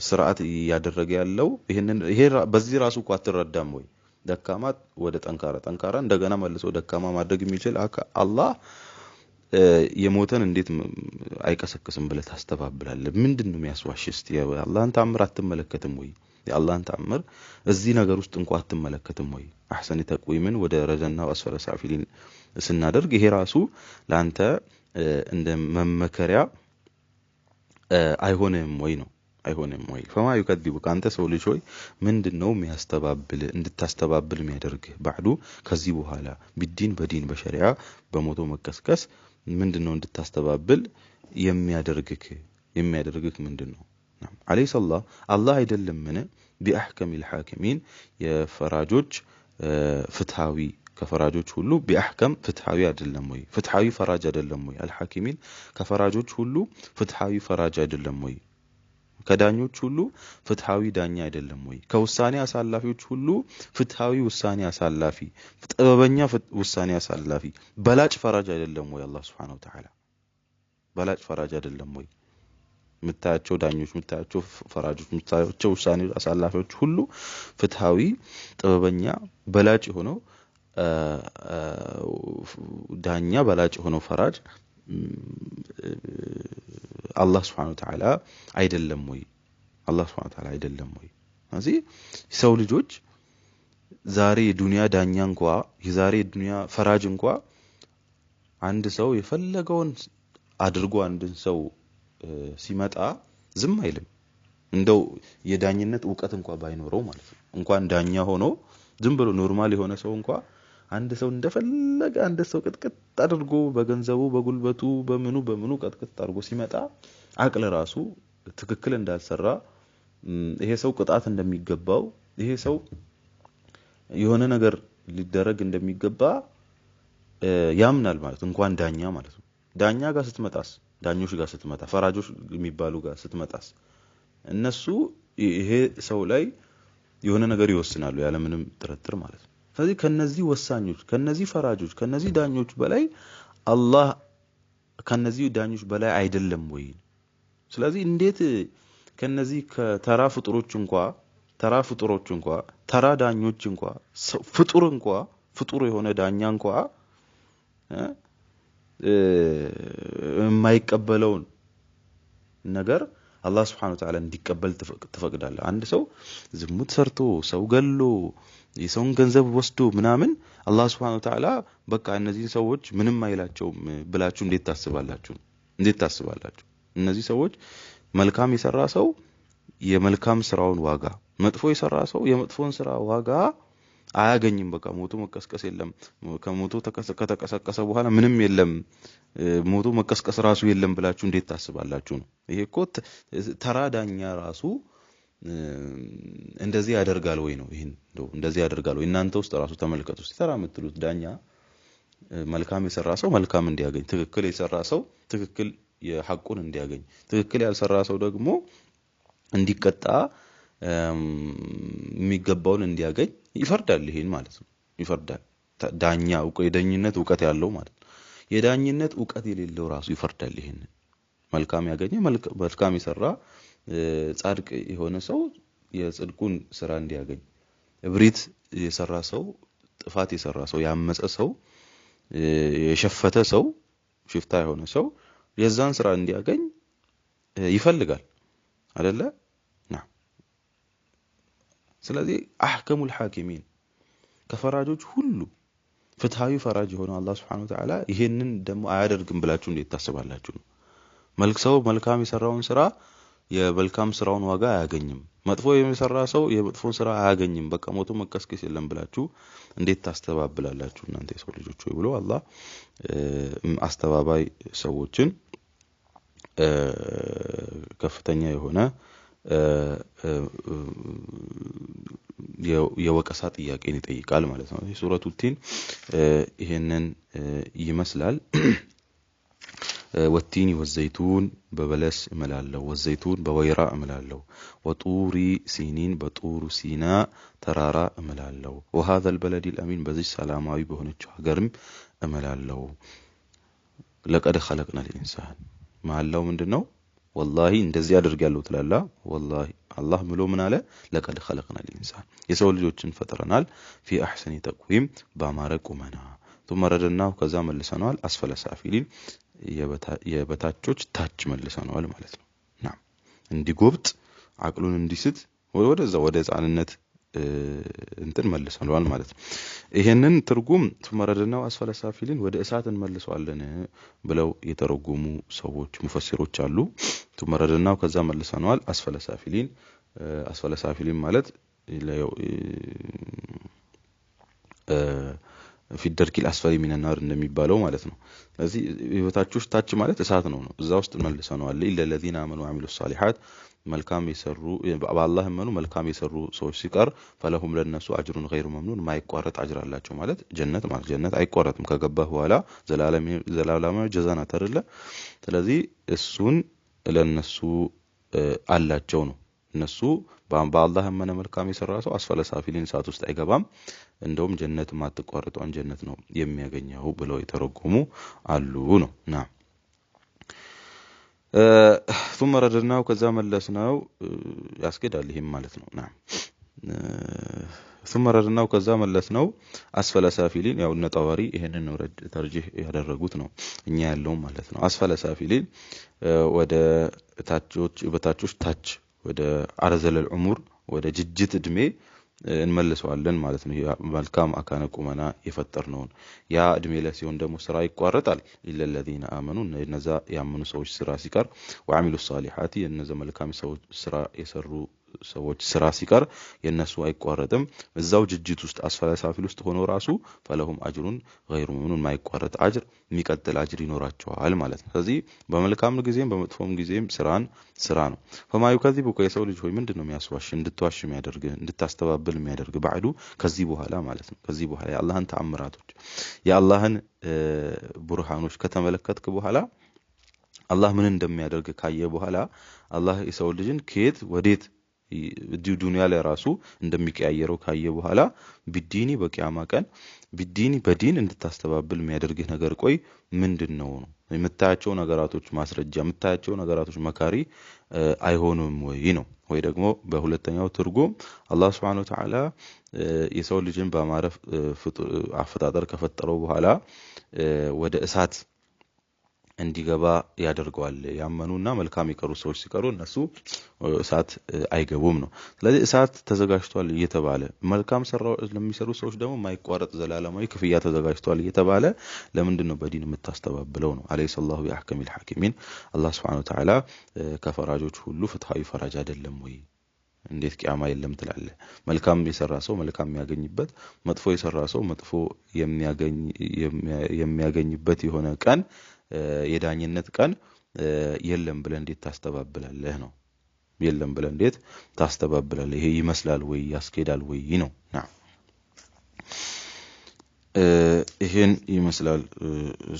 ስርዓት እያደረገ ያለው ይህንን ይሄ በዚህ ራሱ እኮ አትረዳም ወይ? ደካማ ወደ ጠንካራ፣ ጠንካራ እንደገና መልሶ ደካማ ማድረግ የሚችል አላህ የሞተን እንዴት አይቀሰቅስም ብለህ ታስተባብላለህ? ምንድነው የሚያስዋሽ? እስቲ የአላህን ተአምር አትመለከትም ወይ? የአላህን ተአምር እዚህ ነገር ውስጥ እንኳን አትመለከትም ወይ? أحسن تقويم ወደ ረዘናው أسفل سافلين ስናደርግ ይሄ ራሱ ላንተ እንደ መመከሪያ አይሆንም ወይ ነው? አይሆንም ወይ? فما يكذبك አንተ ሰው ልጅ ሆይ ምንድነው የሚያስተባብል እንድታስተባብል የሚያደርግህ? بعد ከዚህ በኋላ بالدين በዲን በሸሪዓ በሞቶ መቀስቀስ ምንድነው እንድታስተባብል የሚያደርግህ ምንድነው? أليس الله አላህ አይደለምን بأحكم الحاكمين የፈራጆች ፍትሃዊ ከፈራጆች ሁሉ بأحكم ፍትሃዊ አይደለም ወይ? ፍትሃዊ ፈራጅ አይደለም ወይ? الحاكمين ከፈራጆች ሁሉ ፍትሃዊ ፈራጅ አይደለም ወይ? ከዳኞች ሁሉ ፍትሃዊ ዳኛ አይደለም ወይ? ከውሳኔ አሳላፊዎች ሁሉ ፍትሃዊ ውሳኔ አሳላፊ፣ ጥበበኛ ውሳኔ አሳላፊ፣ በላጭ ፈራጅ አይደለም ወይ? አላህ Subhanahu Wa Ta'ala በላጭ ፈራጅ አይደለም ወይ? የምታያቸው ዳኞች፣ የምታያቸው ፈራጆች፣ የምታያቸው ውሳኔ አሳላፊዎች ሁሉ ፍትሃዊ፣ ጥበበኛ፣ በላጭ የሆነው ዳኛ፣ በላጭ የሆነው ፈራጅ አላህ Subhanahu Wa Ta'ala አይደለም ወይ? አላህ Subhanahu Wa Ta'ala አይደለም ወይ? ስለዚህ ሰው ልጆች ዛሬ የዱንያ ዳኛ እንኳ የዛሬ የዱንያ ፈራጅ እንኳ አንድ ሰው የፈለገውን አድርጎ አንድን ሰው ሲመጣ ዝም አይልም። እንደው የዳኝነት ዕውቀት እንኳ ባይኖረው ማለት ነው። እንኳን ዳኛ ሆኖ ዝም ብሎ normal የሆነ ሰው እንኳ አንድ ሰው እንደፈለገ አንድ ሰው ቅጥቅጥ አድርጎ በገንዘቡ በጉልበቱ በምኑ በምኑ ቅጥቅጥ አድርጎ ሲመጣ አቅል ራሱ ትክክል እንዳልሰራ፣ ይሄ ሰው ቅጣት እንደሚገባው፣ ይሄ ሰው የሆነ ነገር ሊደረግ እንደሚገባ ያምናል ማለት እንኳን ዳኛ ማለት ነው። ዳኛ ጋር ስትመጣስ፣ ዳኞች ጋር ስትመጣ፣ ፈራጆች የሚባሉ ጋር ስትመጣስ እነሱ ይሄ ሰው ላይ የሆነ ነገር ይወስናሉ ያለምንም ጥርጥር ማለት ነው። ስለዚህ ከነዚህ ወሳኞች፣ ከነዚህ ፈራጆች፣ ከነዚህ ዳኞች በላይ አላህ ከነዚህ ዳኞች በላይ አይደለም ወይ? ስለዚህ እንዴት ከነዚህ ከተራ ፍጡሮች እንኳ ተራ ፍጡሮች እንኳ ተራ ዳኞች እንኳ ፍጡር እንኳ ፍጡር የሆነ ዳኛ እንኳ የማይቀበለውን ነገር አላህ Subhanahu Wa Ta'ala እንዲቀበል ትፈቅዳለህ? አንድ ሰው ዝሙት ሰርቶ ሰው ገሎ የሰውን ገንዘብ ወስዶ ምናምን አላህ Subhanahu Wa Ta'ala በቃ እነዚህን ሰዎች ምንም አይላቸውም ብላችሁ እንዴት ታስባላችሁ? እንዴት ታስባላችሁ? እነዚህ ሰዎች መልካም የሰራ ሰው የመልካም ስራውን ዋጋ፣ መጥፎ የሰራ ሰው የመጥፎን ስራ ዋጋ አያገኝም። በቃ ሞቶ መቀስቀስ የለም፣ ከሞቶ ከተቀሰቀሰ በኋላ ምንም የለም፣ ሞቶ መቀስቀስ ራሱ የለም ብላችሁ እንዴት ታስባላችሁ ነው? ይሄ እኮ ተራ ዳኛ ራሱ እንደዚህ ያደርጋል ወይ ነው? ይሄን እንደዚህ ያደርጋል ወይ? እናንተ ውስጥ ራሱ ተመልከቱ። ተራ የምትሉት ዳኛ መልካም የሰራ ሰው መልካም እንዲያገኝ፣ ትክክል የሰራ ሰው ትክክል የሐቁን እንዲያገኝ፣ ትክክል ያልሰራ ሰው ደግሞ እንዲቀጣ የሚገባውን እንዲያገኝ ይፈርዳል። ይሄን ማለት ነው ይፈርዳል። ዳኛ የዳኝነት ዕውቀት ያለው ማለት ነው። የዳኝነት ዕውቀት የሌለው ራሱ ይፈርዳል። ይሄን መልካም ያገኘ መልካም የሰራ ጻድቅ የሆነ ሰው የጽድቁን ስራ እንዲያገኝ፣ እብሪት የሰራ ሰው፣ ጥፋት የሰራ ሰው፣ ያመጸ ሰው፣ የሸፈተ ሰው፣ ሽፍታ የሆነ ሰው የዛን ስራ እንዲያገኝ ይፈልጋል አይደለ? ስለዚህ أحكم الحاكمين ከፈራጆች ሁሉ ፍትሃዊ ፈራጅ የሆነው አላህ سبحانه وتعالى ይሄንን ደግሞ አያደርግም ብላችሁ እንዴት ታስባላችሁ ነው። መልክ ሰው መልካም የሰራውን ስራ የመልካም ስራውን ዋጋ አያገኝም፣ መጥፎ የሚሰራ ሰው የመጥፎን ስራ አያገኝም፣ በቃ ሞቶ መቀስቀስ የለም ብላችሁ እንዴት ታስተባብላላችሁ እናንተ የሰው ልጆች ወይ ብሎ አላህ አስተባባይ ሰዎችን ከፍተኛ የሆነ የወቀሳ ጥያቄን ይጠይቃል ማለት ነው። ሱረቱ ቲን ይሄንን ይመስላል። والتين والزيتون በበለስ እምላለሁ፣ والزيتون በወይራ እምላለሁ፣ وطور سينين በጡሩ ሲና ተራራ እምላለሁ፣ وهذا البلد الأمين በዚህ ሰላማዊ በሆነችው ሀገርም እምላለሁ። لقد خلقنا الإنسان መሐላው ምንድነው? والله እንደዚህ አድርጋለሁ ትላላ። والله አላህ ምሎ ምን አለ? لقد خلقنا الإنسان የሰው ልጆችን ፈጥረናል፣ في أحسن تقويم ባማረ ቁመና፣ ثم رددناه ከዛ መልሰነዋል፣ أسفل سافلين የበታቾች ታች መልሰነዋል ማለት ነው። ናም እንዲጎብጥ አቅሉን እንዲስት ወደዛ ወደ ህፃንነት እንትን መልሰነዋል ማለት ነው። ይሄንን ትርጉም ثم رددناه أسفل سافلين ወደ እሳት እንመልሰዋለን ብለው የተረጎሙ ሰዎች ሙፈሲሮች አሉ። ثم رددناه ከዛ መልሰነዋል أسفل سافلين፣ أسفل سافلين ማለት في الدرك الأسفل من النار እንደሚባለው ማለት ነው። ስለዚህ የበታቾች ታች ማለት እሳት ነው እዛ ውስጥ መልሰነዋል። إلا الذين آمنوا وعملوا الصالحات መልካም የሰሩ በአላህ ያመኑ መልካም የሰሩ ሰዎች ሲቀር فلهم ለነሱ أجر غير ممنون ማይቋረጥ አጅር አላቸው ማለት ጀነት ማለት ጀነት አይቋረጥም ከገባህ በኋላ ዘላለማዊ ጀዛ ናት አይደለ? ስለዚህ እሱን ለነሱ አላቸው ነው። እነሱ በአላህ ያመነ መልካም የሰራ ሰው أسفل سافلين እሳት ውስጥ አይገባም፣ እንደውም ጀነት ማትቋረጧን ጀነት ነው የሚያገኘው ብለው የተረጎሙ አሉ ነው። ና ثم رددناه ከዛ መለስነው ያስኬዳል ይሄም ማለት ነው። ና ثم رددناه ከዛ መለስነው أسفل سافلين ያው እነ ጠበሪ ይሄንን ነው ترجيح ያደረጉት ነው እኛ ያለው ማለት ነው። أسفل سافلين ወደ ታቾች በታቾች ታች ወደ أرذل العمر ወደ ጅጅት እድሜ እንመልሰዋለን ማለት ነው። መልካም አካነ ቁመና የፈጠርነውን ያ እድሜ ላይ ሲሆን ደግሞ ስራ ይቋረጣል። إلا الذين آمنوا እነዛ ያመኑ ሰዎች ስራ ሲቀር፣ وعملوا الصالحات እነዛ መልካም ሰዎች ስራ የሰሩ ሰዎች ስራ ሲቀር የነሱ አይቋረጥም። እዛው ጅጅት ውስጥ أسفل سافل ውስጥ ሆኖ ራሱ فلهم أجر غير ممنون ማይቋረጥ አጅር የሚቀጥል አጅር ይኖራቸዋል ማለት ነው። ስለዚህ በመልካም ጊዜም በመጥፎም ጊዜም ስራን ስራ ነው። فما يكذبك የሰው ልጅ ሆይ ምንድነው የሚያስዋሽ እንድትዋሽ የሚያደርግ እንድታስተባብል የሚያደርግ بعد ከዚህ በኋላ ማለት ነው። ከዚህ በኋላ የአላህን ተአምራቶች የአላህን ቡርሃኖች ከተመለከትክ በኋላ አላህ ምን እንደሚያደርግ ካየ በኋላ አላህ የሰው ልጅን ከየት ወዴት ዱንያ ላይ ራሱ እንደሚቀያየረው ካየ በኋላ بالدين በቂያማ ቀን بالدين በዲን እንድታስተባብል የሚያደርግህ ነገር ቆይ ምንድነው ነው? የምታያቸው ነገራቶች ማስረጃ የምታያቸው ነገራቶች መካሪ አይሆኑም ወይ ነው? ወይ ደግሞ በሁለተኛው ትርጉም አላህ Subhanahu Wa Ta'ala የሰው ልጅን በአማረ አፈጣጠር ከፈጠረው በኋላ ወደ እሳት እንዲገባ ያደርገዋል። ያመኑና መልካም የቀሩ ሰዎች ሲቀሩ እነሱ እሳት አይገቡም ነው። ስለዚህ እሳት ተዘጋጅቷል እየተባለ መልካም ለሚሰሩ ሰዎች ደግሞ የማይቋረጥ ዘላለማዊ ክፍያ ተዘጋጅቷል እየተባለ ለምንድን ነው በዲን የምታስተባብለው ነው? አለይሰ አላሁ ቢአህከሚል ሐኪሚን አላህ Subhanahu Wa Ta'ala ከፈራጆች ሁሉ ፍትሃዊ ፈራጅ አይደለም ወይ? እንዴት ቂያማ የለም ትላለህ? መልካም የሰራ ሰው መልካም የሚያገኝበት፣ መጥፎ የሰራ ሰው መጥፎ የሚያገኝበት የሆነ ቀን የዳኝነት ቀን የለም ብለህ እንዴት ታስተባብላለህ ነው? የለም ብለህ እንዴት ታስተባብላለህ? ይሄ ይመስላል ወይ ያስኬዳል ወይ ነው? ና ይሄን ይመስላል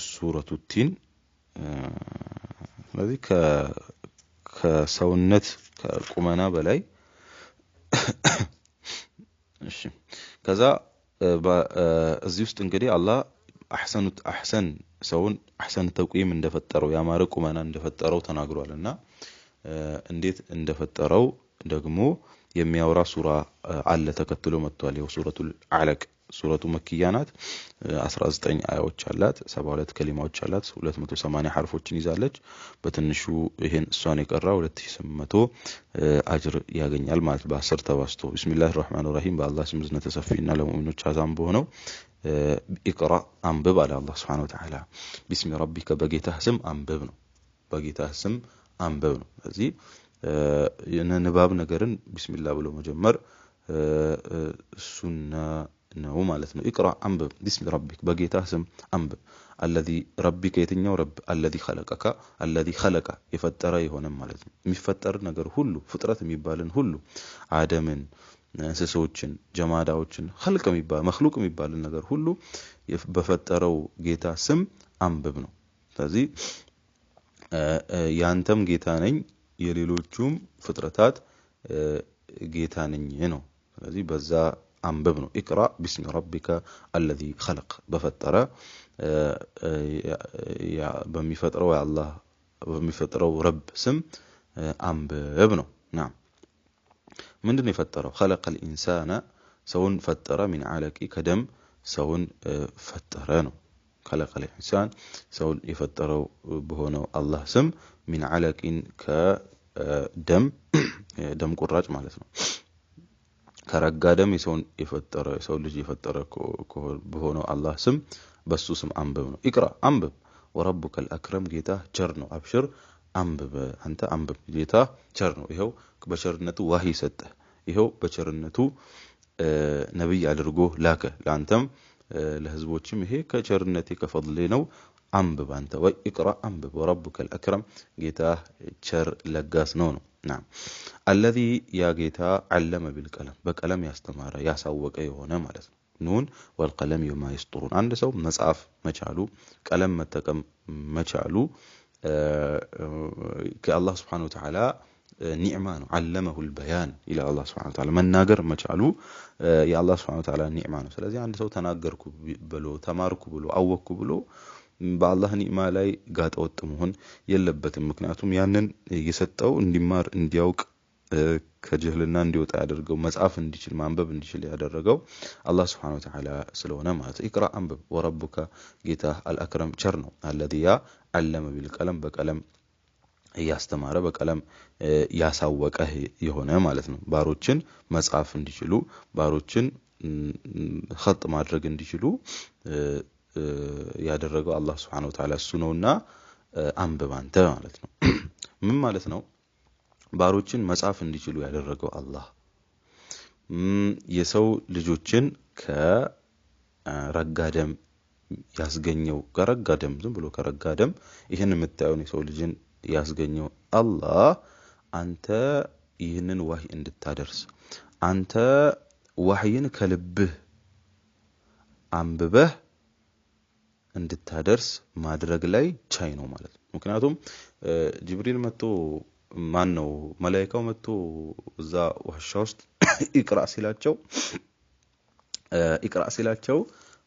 ሱረቱ ቲን። ስለዚህ ከሰውነት ከቁመና በላይ እሺ፣ ከዛ እዚህ ውስጥ እንግዲህ አላህ አህሰን ሰውን አህሰን ተቅዊም እንደፈጠረው ያማረ ቁመና እንደፈጠረው ተናግሯልና እንዴት እንደፈጠረው ደግሞ የሚያወራ ሱራ አለ ተከትሎ መጥቷል። ይኸው ሱረቱል አለቅ ሱረቱ መክያ ናት። 19 አያዎች አላት፣ 72 ከሊማዎች አላት፣ 280 ሐርፎችን ይዛለች። በትንሹ ይሄን እሷን የቀራ 2800 አጅር ያገኛል ማለት በ10 ተባዝቶ። ቢስሚላህ ራህማን ራሂም በአላህ ስም እዝነተ ሰፊና ለሙእሚኖች አዛን በሆነው። ኢቅራ አንብብ አለ አላህ ሱብሓነሁ ወተዓላ። ቢስሚ ረቢከ በጌታህ ስም አንብብ ነው። በጌታህ ስም አንብብ ነው። ስለዚህ ንባብ ነገርን ቢስሚላህ ብሎ መጀመር ሱና ነው ማለት ነው። ኢቅራ አንብብ፣ ቢስሚ ረቢክ በጌታህ ስም አንብብ። አለዚ ረቢከ የትኛው ረብ፣ አለዚ ኸለቀከ፣ አለዚ ኸለቀ የፈጠረ የሆነ ማለት ነው። የሚፈጠር ነገር ሁሉ፣ ፍጥረት የሚባልን ሁሉ፣ አደምን፣ እንስሶችን፣ ጀማዳዎችን፣ ኸልቅ የሚባል መክሉቅ የሚባልን ነገር ሁሉ በፈጠረው ጌታ ስም አንብብ ነው። ስለዚህ ያንተም ጌታ ነኝ የሌሎቹም ፍጥረታት ጌታ ነኝ ነው። ስለዚህ በዛ አንብብ ነው። ኢቅራ ቢስሚ ረቢከ አለዚ ኸለቅ በፈጠረ፣ በሚፈጥረው የአላህ፣ በሚፈጥረው ረብ ስም አንብብ ነው። ናም ምንድን ነው የፈጠረው? ኸለቀል ኢንሳነ ሰውን ፈጠረ፣ ሚን አለቂ ከደም ሰውን ፈጠረ ነው። ኸለቀል ኢንሳን ሰውን የፈጠረው በሆነው አላህ ስም፣ ሚን አለቂን ከደም፣ ደም ቁራጭ ማለት ነው። ከረጋ ደም የሰውን የፈጠረ፣ የሰው ልጅ የፈጠረ በሆነው አላህ ስም፣ በሱ ስም አንብብ ነው። ኢቅራ አንብብ፣ ወረቡከ አልአክረም ጌታ ቸር ነው። አብሽር አንብብ፣ አንተ አንብብ፣ ጌታ ቸር ነው። ይኸው በቸርነቱ ዋሂ ሰጠህ። ይኸው በቸርነቱ ነብይ አድርጎ ላከ። ለአንተም ለህዝቦችም ይሄ ከቸርነቴ ከፈድሌ ነው። አንብብ አንተ ወይ ኢቅራ አንብብ፣ ወረቡከ አልአክረም ጌታ ቸር ለጋስ ነው ነው። ናም አለዚ ያ ጌታ ዓለመ ቢልቀለም በቀለም ያስተማረ ያሳወቀ የሆነ ማለት ነው። ኑን ወልቀለም ወማ የስጡሩን። አንድ ሰው መጻፍ መቻሉ፣ ቀለም መጠቀም መቻሉ ከአላህ ስብሐነሁ ወተዓላ ኒዕማ ነው። ዓለመሁ ልበያን ይላል አላህ ስብሐነሁ ወተዓላ። መናገር መቻሉ የአላህ ስብሐነሁ ወተዓላ ኒዕማ ነው። ስለዚህ አንድ ሰው ተናገርኩ ብሎ፣ ተማርኩ ብሎ፣ አወቅኩ ብሎ በአላህ ኒዕማ ላይ ጋጠወጥ መሆን የለበትም። ምክንያቱም ያንን የሰጠው፣ እንዲማር፣ እንዲያውቅ፣ ከጅህልና እንዲወጣ ያደርገው፣ መጻፍ እንዲችል፣ ማንበብ እንዲችል ያደረገው አላህ ስብሐነሁ ወተዓላ ስለሆነ ማለት ነው። ኢቅራ አንብብ፣ ወረቡከ ጌታ፣ አልአክረም ቸር ነው። አለዚ ያ ዓለመ ቢልቀለም በቀለም እያስተማረ በቀለም ያሳወቀ የሆነ ማለት ነው። ባሮችን መጻፍ እንዲችሉ፣ ባሮችን ኸጥ ማድረግ እንዲችሉ ያደረገው አላህ ስብሐነሁ ወተዓላ እሱ ነውና አንብብ አንተ ማለት ነው። ምን ማለት ነው? ባሮችን መጻፍ እንዲችሉ ያደረገው አላህ፣ የሰው ልጆችን ከረጋ ደም ያስገኘው፣ ከረጋ ደም፣ ዝም ብሎ ከረጋ ደም ይህን የምታየውን የሰው ልጅን ያስገኘው አላህ አንተ ይህንን ዋህይ እንድታደርስ፣ አንተ ዋህይን ከልብህ አንብበህ እንድታደርስ ማድረግ ላይ ቻይ ነው ማለት ነው። ምክንያቱም ጅብሪል መጥቶ፣ ማን ነው፣ መላይካው መጥቶ እዛ ዋሻ ውስጥ ኢቅራ ሲላቸው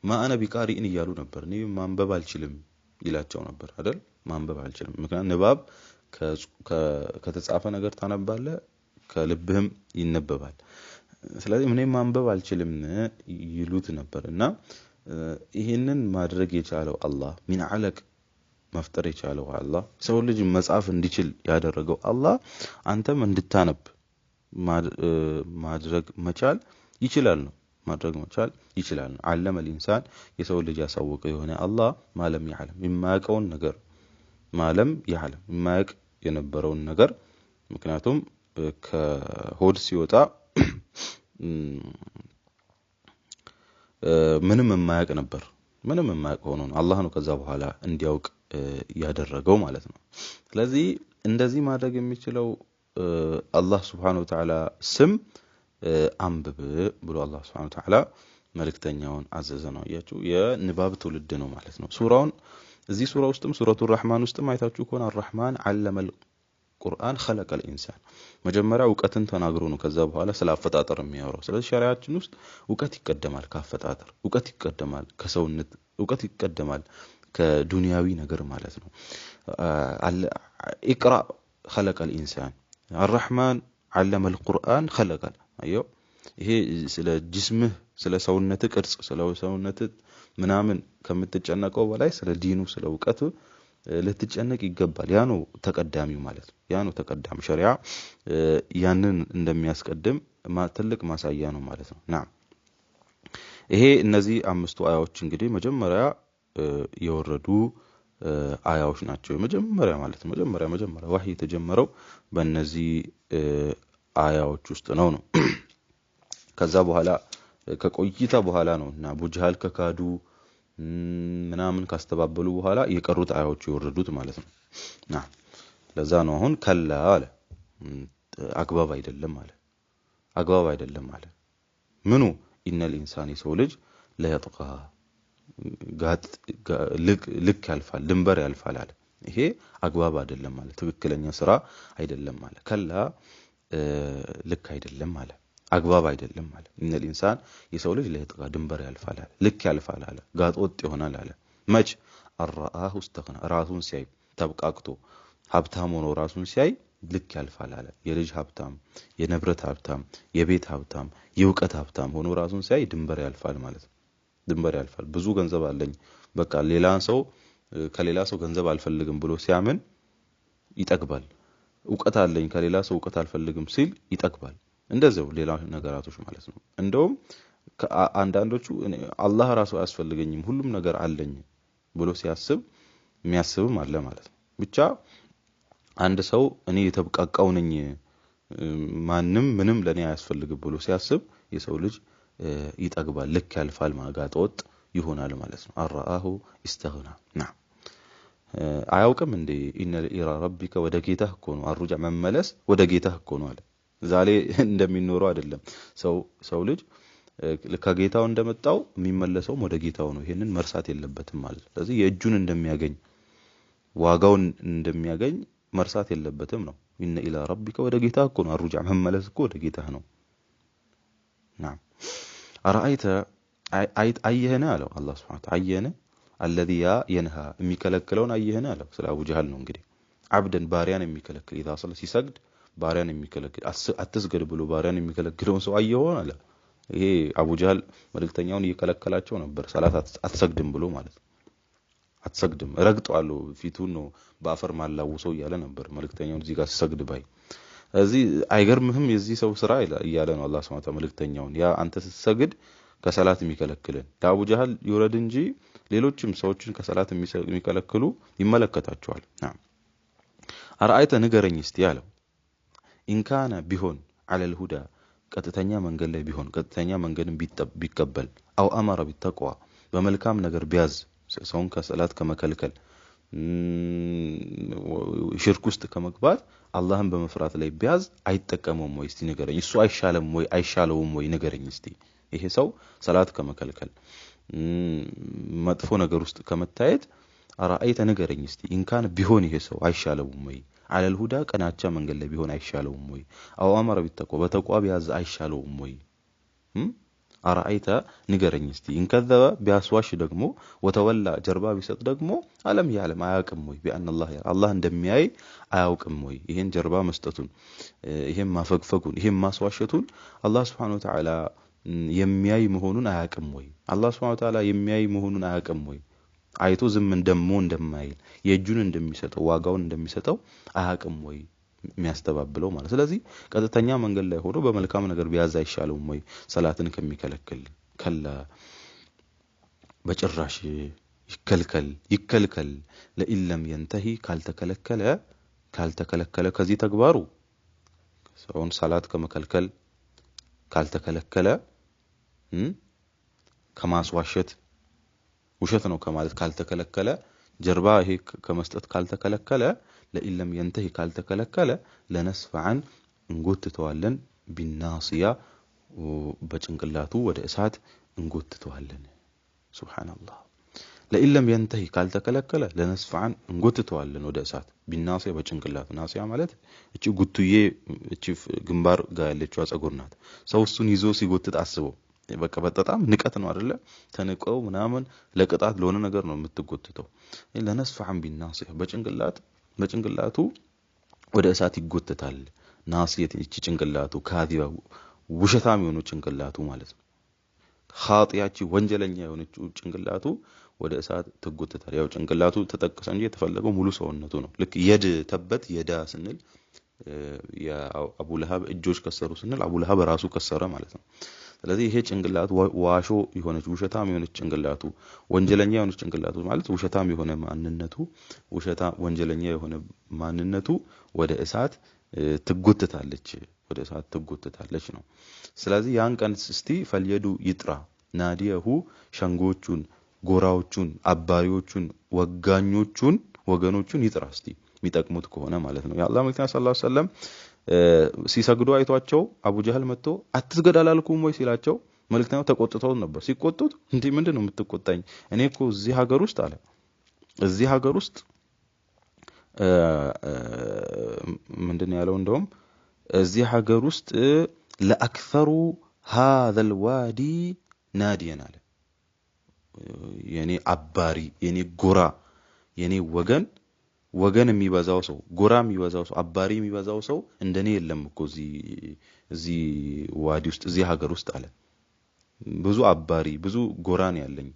ማ አነ ቢቃሪእን እያሉ ነበር። እኔ ማንበብ አልችልም ይላቸው ነበር አይደል? ማንበብ አልችልም። ምክንያቱም ንባብ ከተጻፈ ነገር ታነባለህ፣ ከልብህም ይነበባል። ስለዚህ እኔ ማንበብ አልችልም ይሉት ነበር። እና ይህንን ማድረግ የቻለው አላህ፣ ሚን አለቅ መፍጠር የቻለው አላህ፣ ሰው ልጅ መጻፍ እንዲችል ያደረገው አላህ አንተም እንድታነብ ማድረግ መቻል ይችላል ነው። ማድረግ መቻል ይችላል ነው። ዓለመ ልኢንሳን የሰው ልጅ ያሳወቀ የሆነ አላህ ማለም ያዕለም የማያውቀውን ነገር፣ ማለም ያዕለም የማያውቅ የነበረውን ነገር። ምክንያቱም ከሆድ ሲወጣ ምንም የማያውቅ ነበር። ምንም የማያውቅ ሆኖ ነው አላህ ነው ከዛ በኋላ እንዲያውቅ ያደረገው ማለት ነው። ስለዚህ እንደዚህ ማድረግ የሚችለው አላህ ስብሐነሁ ወተዓላ ስም አንብብ ብሎ አላህ ስብሐነሁ ወተዓላ መልእክተኛውን አዘዘ ነው። አያችሁ የንባብ ትውልድ ነው ማለት ነው። ሱራውን እዚህ ሱራ ውስጥም ሱረቱ ራህማን ውስጥም አይታችሁ ከሆነ አራህማን ዓለመል ቁርአን ኸለቀል ኢንሳን መጀመሪያ እውቀትን ተናግሮ ነው ከዛ በኋላ ስለ አፈጣጠር የሚያወራው። ስለዚህ ሸሪያችን ውስጥ እውቀት ይቀደማል ከአፈጣጠር፣ እውቀት ይቀደማል ከሰውነት፣ እውቀት ይቀደማል ከዱንያዊ ነገር ማለት ነው። ኢቅራ ኸለቀል ኢንሳን፣ አራህማን ዓለመል ቁርአን ኸለቀል አየው። ይሄ ስለ ጅስምህ፣ ስለ ሰውነት ቅርጽ፣ ስለ ሰውነት ምናምን ከምትጨነቀው በላይ ስለ ዲኑ፣ ስለ እውቀቱ ልትጨነቅ ይገባል። ያ ነው ተቀዳሚው ማለት ነው። ያ ነው ተቀዳሚ። ሸሪዓ ያንን እንደሚያስቀድም ትልቅ ማሳያ ነው ማለት ነው። ናም ይሄ እነዚህ አምስቱ አያዎች እንግዲህ መጀመሪያ የወረዱ አያዎች ናቸው። መጀመሪያ ማለት ነው መጀመሪያ ወህይ የተጀመረው በእነዚህ አያዎች ውስጥ ነው። ከዛ በኋላ ከቆይታ በኋላ ነው እና አቡ ጀህል ከካዱ ምናምን ካስተባበሉ በኋላ የቀሩት አያዎች የወረዱት ማለት ነው። ለዛ ነው አሁን ከላ አለ፣ አግባብ አይደለም አለ። አግባብ አይደለም አለ። ምኑ إن الإنسان የሰው ልጅ ليطغى ልክ ያልፋል፣ ድንበር ያልፋል አለ። ይሄ አግባብ አይደለም አለ፣ ትክክለኛ ስራ አይደለም አለ። كلا ልክ አይደለም አለ፣ አግባብ አይደለም አለ። إن الإنسان የሰው ልጅ ليطغى ድንበር ያልፋል አለ፣ ልክ ያልፋል አለ፣ ጋጥ ወጥ ይሆናል አለ። መች أن رآه استغنى ራሱን ሲያይ ተብቃቅቶ ሀብታም ሆኖ ራሱን ሲያይ ልክ ያልፋል አለ። የልጅ ሀብታም፣ የንብረት ሀብታም፣ የቤት ሀብታም፣ የእውቀት ሀብታም ሆኖ ራሱን ሲያይ ድንበር ያልፋል ማለት ነው። ድንበር ያልፋል። ብዙ ገንዘብ አለኝ በቃ ሌላ ሰው ከሌላ ሰው ገንዘብ አልፈልግም ብሎ ሲያምን ይጠግባል። እውቀት አለኝ ከሌላ ሰው እውቀት አልፈልግም ሲል ይጠግባል። እንደዚያው ሌላ ነገራቶች ማለት ነው። እንደውም አንዳንዶቹ አላህ ራሱ አያስፈልገኝም ሁሉም ነገር አለኝ ብሎ ሲያስብ የሚያስብም አለ ማለት ነው። ብቻ አንድ ሰው እኔ የተብቃቃው ነኝ ማንም ምንም ለኔ አያስፈልግም ብሎ ሲያስብ የሰው ልጅ ይጠግባል፣ ልክ ያልፋል፣ ጋጠ ወጥ ይሆናል ማለት ነው። አራአሁ ኢስተግና ናም አያውቅም እንዴ ኢነ ኢላ ረቢከ ወደ ጌታህ እኮ ነው አሩጃ መመለስ ወደ ጌታህ እኮ ነው አለ። ዛሬ እንደሚኖረው አይደለም። ሰው ልጅ ከጌታው እንደመጣው የሚመለሰውም ወደ ጌታው ነው። ይሄንን መርሳት የለበትም ማለት ነው። ስለዚህ የእጁን እንደሚያገኝ ዋጋውን እንደሚያገኝ መርሳት የለበትም ነው። ኢነ ኢላ ረቢከ ወደ ጌታህ እኮ ነው አሩጃ መመለስ እኮ ወደ ጌታህ ነው። ናም አራአይተ አየህን አለው አላህ ሱብሓነሁ ወተዓላ አየህን አለዚ ያ የንሃ የሚከለክለውን አየህን አለው። ስለ አቡ ጀህል ነው እንግዲህ። አብደን ባሪያን የሚከለክል ኢዛ ሰለ ሲሰግድ ባሪያን የሚከለክል አትስገድ ብሎ ባሪያን የሚከለክለውን ሰው አየኸው አለ። ይሄ አቡ ጀህል መልእክተኛውን እየከለከላቸው ነበር፣ ሰላት አትሰግድም ብሎ ማለት ነው። አትሰግድም ረግጠዋለሁ፣ ፊቱን ነው በአፈር ማላውሰው እያለ ነበር መልእክተኛውን እዚህ ጋር ሲሰግድ ባይ። እዚህ አይገርምህም የዚህ ሰው ስራ እያለ ነው አላህ ሱብሓነሁ ወተዓላ መልእክተኛውን፣ ያ አንተ ስትሰግድ ከሰላት የሚከለክልን ለአቡ ጀህል ይውረድ እንጂ ሌሎችም ሰዎችን ከሰላት የሚከለክሉ ይመለከታቸዋል። አርአይተ ንገረኝ እስቲ አለው። إن كان ቢሆን على الهدى ቀጥተኛ መንገድ ላይ ቢሆን ቀጥተኛ መንገድን ቢቀበል أو أمر بالتقوى በመልካም ነገር ቢያዝ ሰውን ከሰላት ከመከልከል ሽርክ ውስጥ ከመግባት አላህን በመፍራት ላይ ቢያዝ አይጠቀመውም ወይ እስቲ ንገረኝ። እሱ አይሻለም ወይ አይሻለውም ወይ ንገረኝ እስቲ። ይሄ ሰው ሰላት ከመከልከል መጥፎ ነገር ውስጥ ከመታየት أرأيت ንገረኝ እስቲ إن كان ቢሆን ይሄ ሰው አይሻለውም ወይ على الهدى ቀናቻ መንገድ ላይ ቢሆን አይሻለውም ወይ أو أمر بالتقوى በተቅዋ ቢያዝ አይሻለውም ወይ أرأيت ንገረኝ እስቲ إن كذب ቢያስዋሽ ደግሞ وتولى ጀርባ ቢሰጥ ደግሞ ألم يعلم አያውቅም ወይ بأن الله አላህ እንደሚያይ አያውቅም ወይ? ይሄን ጀርባ መስጠቱን ይሄን ማፈግፈጉን ይሄን ማስዋሸቱን አላህ سبحانه وتعالى የሚያይ መሆኑን አያውቅም ወይ? አላህ سبحانه وتعالى የሚያይ መሆኑን አያውቅም ወይ? አይቶ ዝም እንደሞ እንደማይል የእጁን እንደሚሰጠው ዋጋውን እንደሚሰጠው አያውቅም ወይ? የሚያስተባብለው ማለት። ስለዚህ ቀጥተኛ መንገድ ላይ ሆኖ በመልካም ነገር ቢያዝ አይሻለውም ወይ ሰላትን ከሚከለክል? ከላ በጭራሽ ይከልከል ይከልከል። ለኢለም የንተሂ ካልተከለከለ ካልተከለከለ ከዚህ ተግባሩ ሰውን ሰላት ከመከልከል ካልተከለከለ ከማስዋሸት ውሸት ነው ከማለት ካልተከለከለ ጀርባ ይሄ ከመስጠት ካልተከለከለ ለኢለም የንተሂ ካልተከለከለ ለነስፈዐን እንጎትተዋለን ቢናስያ በጭንቅላቱ ወደ እሳት እንጎትተዋለን። ሱብሃንአላህ። ለኢለም የንተሂ ካልተከለከለ ለነስፈዐን እንጎትተዋለን ወደ እሳት ቢናስያ በጭንቅላቱ። ናስያ ማለት እቺ ጉቱዬ እቺ ግንባር ጋር ያለችዋ ጸጉር ናት። ሰው እሱን ይዞ ሲጎትት አስበው። በቃ በጣም ንቀት ነው አይደለ? ተንቀው ምናምን ለቅጣት ለሆነ ነገር ነው የምትጎትተው። ለነስፈዐን ቢናስያ በጭንቅላቱ ወደ እሳት ይጎተታል። ናስየት እቺ ጭንቅላቱ ካዚባ ውሸታም የሆነው ጭንቅላቱ ማለት ነው። ኻጢያቺ ወንጀለኛ የሆነችው ጭንቅላቱ ወደ እሳት ትጎተታል። ያው ጭንቅላቱ ተጠቀሰ እንጂ የተፈለገው ሙሉ ሰውነቱ ነው። ልክ የድ ተበት የዳ ስንል የአቡ ለሀብ እጆች ከሰሩ ስንል አቡ ለሀብ ራሱ ከሰረ ማለት ነው። ስለዚህ ይሄ ጭንቅላቱ ዋሾ የሆነች ውሸታም የሆነች ጭንቅላቱ ወንጀለኛ የሆነች ጭንቅላቱ ማለት ውሸታም የሆነ ማንነቱ ውሸታ ወንጀለኛ የሆነ ማንነቱ ወደ እሳት ትጎተታለች፣ ወደ እሳት ትጎተታለች ነው። ስለዚህ ያን ቀን እስቲ ፈልየዱ ይጥራ ናዲየሁ ሸንጎቹን፣ ጎራዎቹን፣ አባሪዎቹን፣ ወጋኞቹን፣ ወገኖቹን ይጥራ እስቲ የሚጠቅሙት ከሆነ ማለት ነው። የአላህ መልእክተኛ ሰለላሁ ዐለይሂ ወሰለም ሲሰግዱ አይቷቸው አቡ ጀህል መጥቶ አትስገድ አላልኩም ወይ ሲላቸው መልእክተኛው ተቆጥተው ነበር። ሲቆጡት እንዴ ምንድን ነው የምትቆጣኝ? እኔ እኮ እዚህ ሀገር ውስጥ አለ እዚህ ሀገር ውስጥ ምንድን ያለው እንደውም እዚህ ሀገር ውስጥ ለአክሰሩ ሃዘል ዋዲ ናዲየን አለ። የኔ አባሪ፣ የኔ ጎራ፣ የኔ ወገን ወገን የሚበዛው ሰው፣ ጎራ የሚበዛው ሰው፣ አባሪ የሚበዛው ሰው እንደኔ የለም እኮ እዚህ ዋዲ ውስጥ እዚህ ሀገር ውስጥ አለ። ብዙ አባሪ ብዙ ጎራን ያለኝ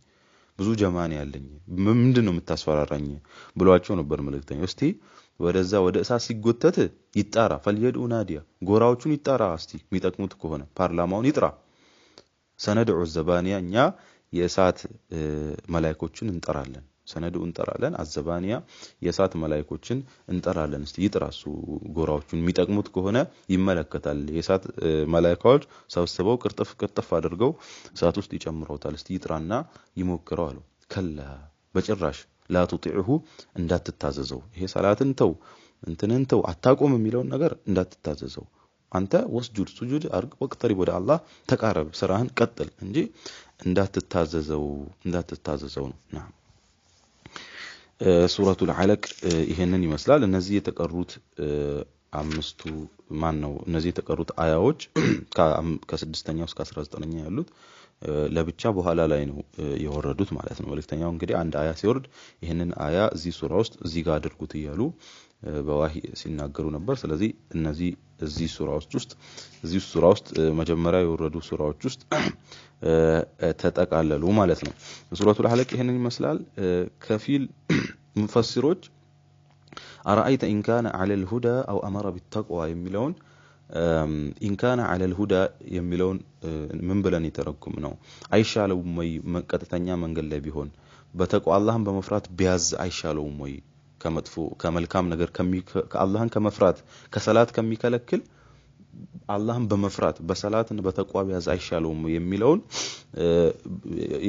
ብዙ ጀማን ያለኝ ምንድን ነው የምታስፈራራኝ ብሏቸው ነበር መልእክተኛው። እስቲ ወደዛ ወደ እሳት ሲጎተት ይጣራ፣ ፈልየድኡ ናዲያ ጎራዎቹን ይጣራ እስቲ የሚጠቅሙት ከሆነ ፓርላማውን ይጥራ። ሰነድዑ ዘባንያ እኛ የእሳት መላእክቶችን እንጠራለን። ሰነዱ እንጠራለን፣ አዘባንያ የእሳት መላእክቶችን እንጠራለን። እስቲ ይጥራ እሱ ጎራዎቹን የሚጠቅሙት ከሆነ ይመለከታል። የእሳት መላእክቶች ሰብስበው ቅርጥፍ ቅርጥፍ አድርገው እሳት ውስጥ ይጨምረውታል። እስቲ ይጥራና ይሞክረው አለው። ከላ በጭራሽ ላ ቱጢዕሁ እንዳትታዘዘው፣ ይሄ ሰላትን ተው እንትንን ተው አታቆም የሚለውን ነገር እንዳትታዘዘው፣ አንተ ወስጁድ ሱጁድ አርግ፣ ወቅተሪብ ወደ አላህ ተቃረብ፣ ስራህን ቀጥል እንጂ እንዳትታዘዘው እንዳትታዘዘው ነው። ናም ሱረቱል ዐለቅ ይሄንን ይመስላል። እነዚህ የተቀሩት አምስቱ ማን ነው? እነዚህ የተቀሩት አያዎች ከስድስተኛው እስከ 19ኛ ያሉት ለብቻ በኋላ ላይ ነው የወረዱት ማለት ነው። መልእክተኛው እንግዲህ አንድ አያ ሲወርድ ይሄንን አያ እዚህ ሱራ ውስጥ እዚህ ጋር አድርጉት እያሉ በዋሂ ሲናገሩ ነበር። ስለዚህ እነዚህ እዚህ ሱራ ውስጥ እዚህ ሱራ ውስጥ መጀመሪያ የወረዱ ሱራዎች ውስጥ ተጠቃለሉ ማለት ነው። ሱረቱል ዐለቅ ይሄንን ይመስላል። ከፊል ሙፈሲሮች አረአይተ ኢን ካነ ዐለል ሁዳ አው አመረ ቢተቅዋ የሚለውን ኢን ካነ ዐለል ሁዳ የሚለውን ምን ብለን የተረጉም ነው? አይሻለውም ወይ ቀጥተኛ መንገድ ላይ ቢሆን በተቅዋ አላህን በመፍራት ቢያዝ አይሻለውም ወይ? ከመጥፎ ከመልካም ነገር ከአላህን ከመፍራት ከሰላት ከሚከለክል አላህን በመፍራት በሰላት በተቅዋ ቢያዝ አይሻለውም የሚለውን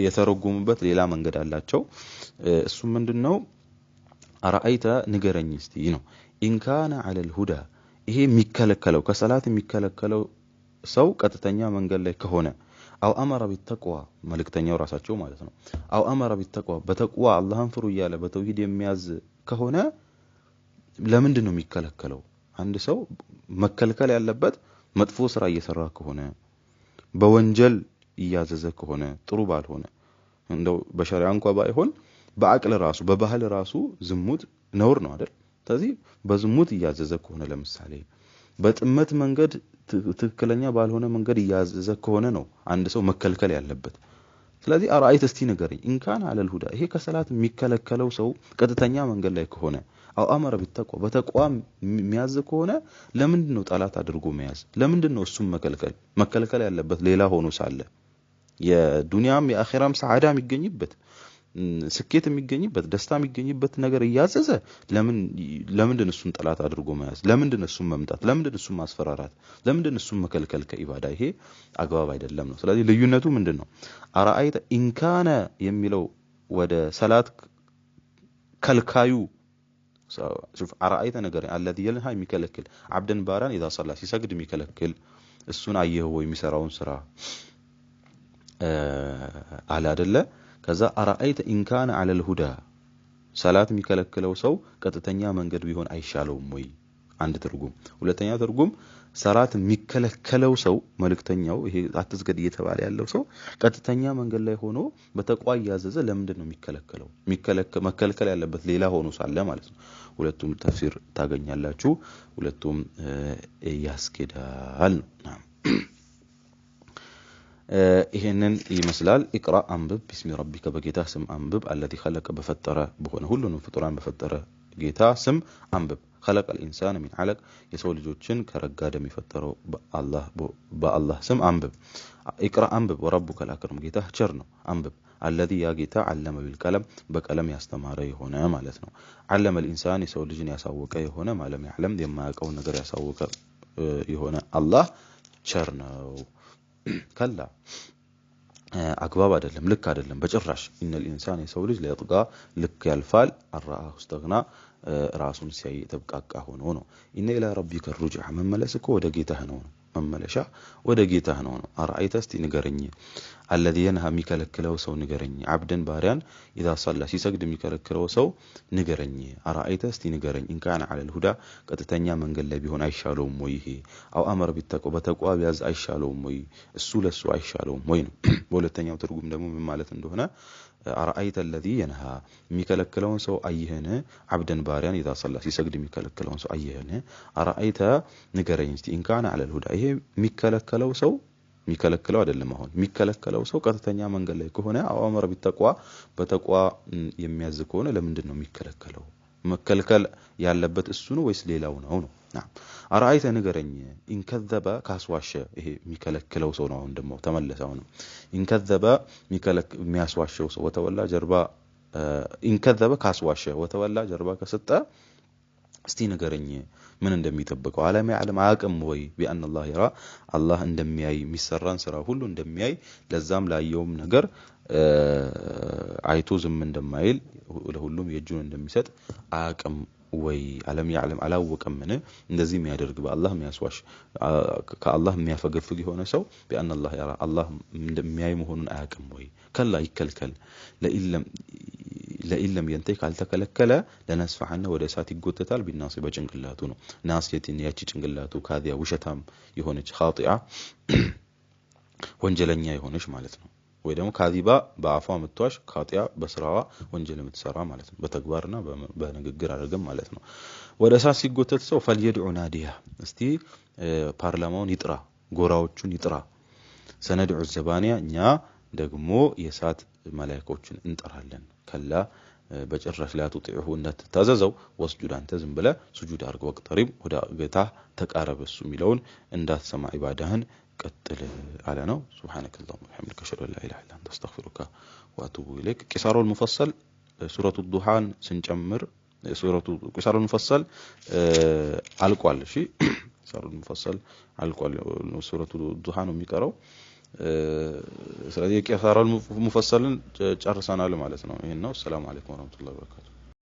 የተረጎሙበት ሌላ መንገድ አላቸው። እሱ ምንድነው? አረአይተ ንገረኝ እስቲ ነው። ኢን ካነ ዐለል ሁዳ ይሄ የሚከለከለው ከሰላት የሚከለከለው ሰው ቀጥተኛ መንገድ ላይ ከሆነ አው አመረ ቢተቅዋ መልእክተኛው ራሳቸው ማለት ነው። አው አመረ ቢተቅዋ በተቅዋ አላህን ፍሩ እያለ በተውሂድ የሚያዝ ከሆነ ለምንድን ነው የሚከለከለው? አንድ ሰው መከልከል ያለበት መጥፎ ስራ እየሰራ ከሆነ በወንጀል እያዘዘ ከሆነ ጥሩ ባልሆነ እንደው በሸሪዓ እንኳን ባይሆን በአቅል ራሱ በባህል ራሱ ዝሙት ነውር ነው አይደል? ስለዚህ በዝሙት እያዘዘ ከሆነ ለምሳሌ በጥመት መንገድ ትክክለኛ ባልሆነ መንገድ እያዘዘ ከሆነ ነው አንድ ሰው መከልከል ያለበት። ስለዚህ አራአይተ እስቲ ንገረኝ ኢን ካነ ዐለል ሁዳ ይሄ ከሰላት የሚከለከለው ሰው ቀጥተኛ መንገድ ላይ ከሆነ አው አመረ ቢተቅዋ በተቅዋ የሚያዝ ከሆነ ለምንድን ነው ጠላት አድርጎ መያዝ? ለምንድን ነው እሱም መከልከል? መከልከል ያለበት ሌላ ሆኖ ሳለ የዱንያም የአኺራም ሰዓዳ የሚገኝበት ስኬት የሚገኝበት ደስታ የሚገኝበት ነገር እያዘዘ ለምንድን እሱን ጠላት አድርጎ መያዝ? ለምንድን እሱን መምታት? ለምንድን እሱን ማስፈራራት? ለምንድን እሱን መከልከል ከኢባዳ? ይሄ አግባብ አይደለም ነው። ስለዚህ ልዩነቱ ምንድነው? አራአይተ ኢን ካነ የሚለው ወደ ሰላት ከልካዩ ሹፍ አራአይተ ነገር አለዚ የልሃ የሚከለክል አብደን ባራን ኢዛ ሰላ ሲሰግድ የሚከለክል እሱን አየኸው ወይ የሚሰራውን ስራ አለ አይደለ? ከዛ አራአይተ ኢን ካነ ዐለል ሁዳ ሰላት የሚከለክለው ሰው ቀጥተኛ መንገድ ቢሆን አይሻለውም ወይ? አንድ ትርጉም። ሁለተኛ ትርጉም ሰላት የሚከለከለው ሰው መልእክተኛው ይሄ አትስገድ እየተባለ ያለው ሰው ቀጥተኛ መንገድ ላይ ሆኖ በተቅዋ እያዘዘ ለምንድን ነው የሚከለከለው? መከልከል ያለበት ሌላ ሆኖ ሳለ ማለት ነው። ሁለቱም ተፍሲር ታገኛላችሁ። ሁለቱም ያስኬዳል ነው። ይሄንን ይመስላል። اقرأ አንብብ፣ باسم ربك በጌታ ስም አንብብ፣ الذي خلق በፈጠረ በሆነ ሁሉንም ፍጡራን በፈጠረ ጌታ ስም አንብብ። خلق الإنسان من علق የሰው ልጆችን ከረጋ ደም የፈጠረው በአላህ ስም አንብብ። اقرأ አንብብ፣ وربك الأكرم ጌታህ ቸር ነው አንብብ። الذي ያ ጌታ علم بالقلم በቀለም ያስተማረ የሆነ ማለት ነው። علم الإنسان የሰው ልጅን ያሳወቀ የሆነ ما لم يعلم የማያውቀውን ነገር ያሳወቀ የሆነ አላህ ቸር ነው። كلا አግባብ አይደለም፣ ልክ አይደለም በጭራሽ። إن الإنسان የሰው ልጅ ليطغى ልክ ያልፋል፣ أن رآه استغنى ራሱን ሲያይ የተብቃቃ ሆኖ ነው። إن إلى ربك الرجعى መመለስ እኮ ወደ ጌታህ ነው ነው መመለሻ ወደ ጌታህ ነው ነው። أرأيت እስቲ ንገረኝ፣ الذي ينهى የሚከለክለው ሰው ንገረኝ፣ عبدا ባሪያን إذا صلى ሲሰግድ የሚከለክለው ሰው ንገረኝ። أرأيت እስቲ ንገረኝ፣ إن كان على الهدى ቀጥተኛ መንገድ ላይ ቢሆን አይሻለውም ወይ? ይሄ أو أمر بالتقوى በተቅዋ ቢያዝ አይሻለውም ወይ? እሱ ለሱ አይሻለውም ወይ ነው። በሁለተኛው ትርጉም ደግሞ ምን ማለት እንደሆነ أرأيت الذي ينهى የሚከለክለውን ሰው አየህን? عبدا ባሪያን إذا صلى ሲሰግድ የሚከለክለውን ሰው አየህን? أرأيت ንገረኝ እስቲ إن كان على الهدى ይሄ የሚከለከለው ሰው የሚከለክለው አይደለም። አሁን የሚከለከለው ሰው ቀጥተኛ መንገድ ላይ ከሆነ أو أمر بالتقوى በተቅዋ የሚያዝ ከሆነ ለምንድን ነው የሚከለከለው? መከልከል ያለበት እሱ ነው ወይስ ሌላው ነው ነው? أرأيت ንገረኝ إن كذب ካስዋሸ፣ ይሄ የሚከለክለው ሰው ነው። አሁን ደግሞ ተመለሰ። አሁንም إن كذب የሚያስዋሸው ሰው وتولى ጀርባ፣ إن كذب ካስዋሸ وتولى ጀርባ ከሰጠ እስቲ ንገረኝ ምን እንደሚጠብቀው። ألم يعلم አያውቅም ወይ بأن الله يرى አላህ እንደሚያይ የሚሰራን ስራ ሁሉ እንደሚያይ ለዛም ላየውም ነገር አይቶ ዝም እንደማይል ለሁሉም የእጁን እንደሚሰጥ አያውቅም ወይ? ألم يعلم አላወቀምን? እንደዚህ የሚያደርግ በአላህ የሚያስዋሽ ከአላህ የሚያፈገፍግ የሆነ ሰው بأن الله يرى አላህ እንደሚያይ መሆኑን አያውቅም ወይ? كلا ይከልከል። لئن لم ينته ካልተከለከለ لنسفعن ወደ እሳት ይጎተታል። بالناصية በጭንቅላቱ ነው። ناصية ያቺ ጭንቅላቱ كاذبة ውሸታም የሆነች خاطئة ወንጀለኛ የሆነች ማለት ነው። ወይ ደግሞ كاذبة በአፏ ምትዋሽ خاطئة በስራዋ ወንጀል የምትሰራ ማለት ነው። በተግባርና በንግግር አድርገን ማለት ነው። ወደ እሳት ሲጎተት ሰው فليدع ناديه እስቲ ፓርላማውን ይጥራ፣ ጎራዎቹን ይጥራ። سندع الزبانية እኛ ደግሞ የእሳት መላእክቶችን እንጠራለን። كلا በጭራሽ لا تطعه እንዳትታዘዘው፣ واسجد አንተ ዝም ብለህ ሱጁድ አድርግ፣ واقترب ወደ ጌታህ ተቃረብ፣ እሱ የሚለውን እንዳትሰማ ኢባዳህን ቀጥል አለ ነው። سبحانك اللهم وبحمدك أشهد أن لا إله إلا أنت أستغفرك وأتوب إليك። قصار المفصل ሱረቱ ዱሃን ስንጨምር ሱረቱ قصار المفصل አልቋል። እሺ قصار المفصل አልቋል። ሱረቱ ዱሃ ነው የሚቀረው። ስለዚህ የ قصار المفصل ን ጨርሰናል ማለት ነው። ይሄን ነው። السلام عليكم ورحمة الله وبركاته።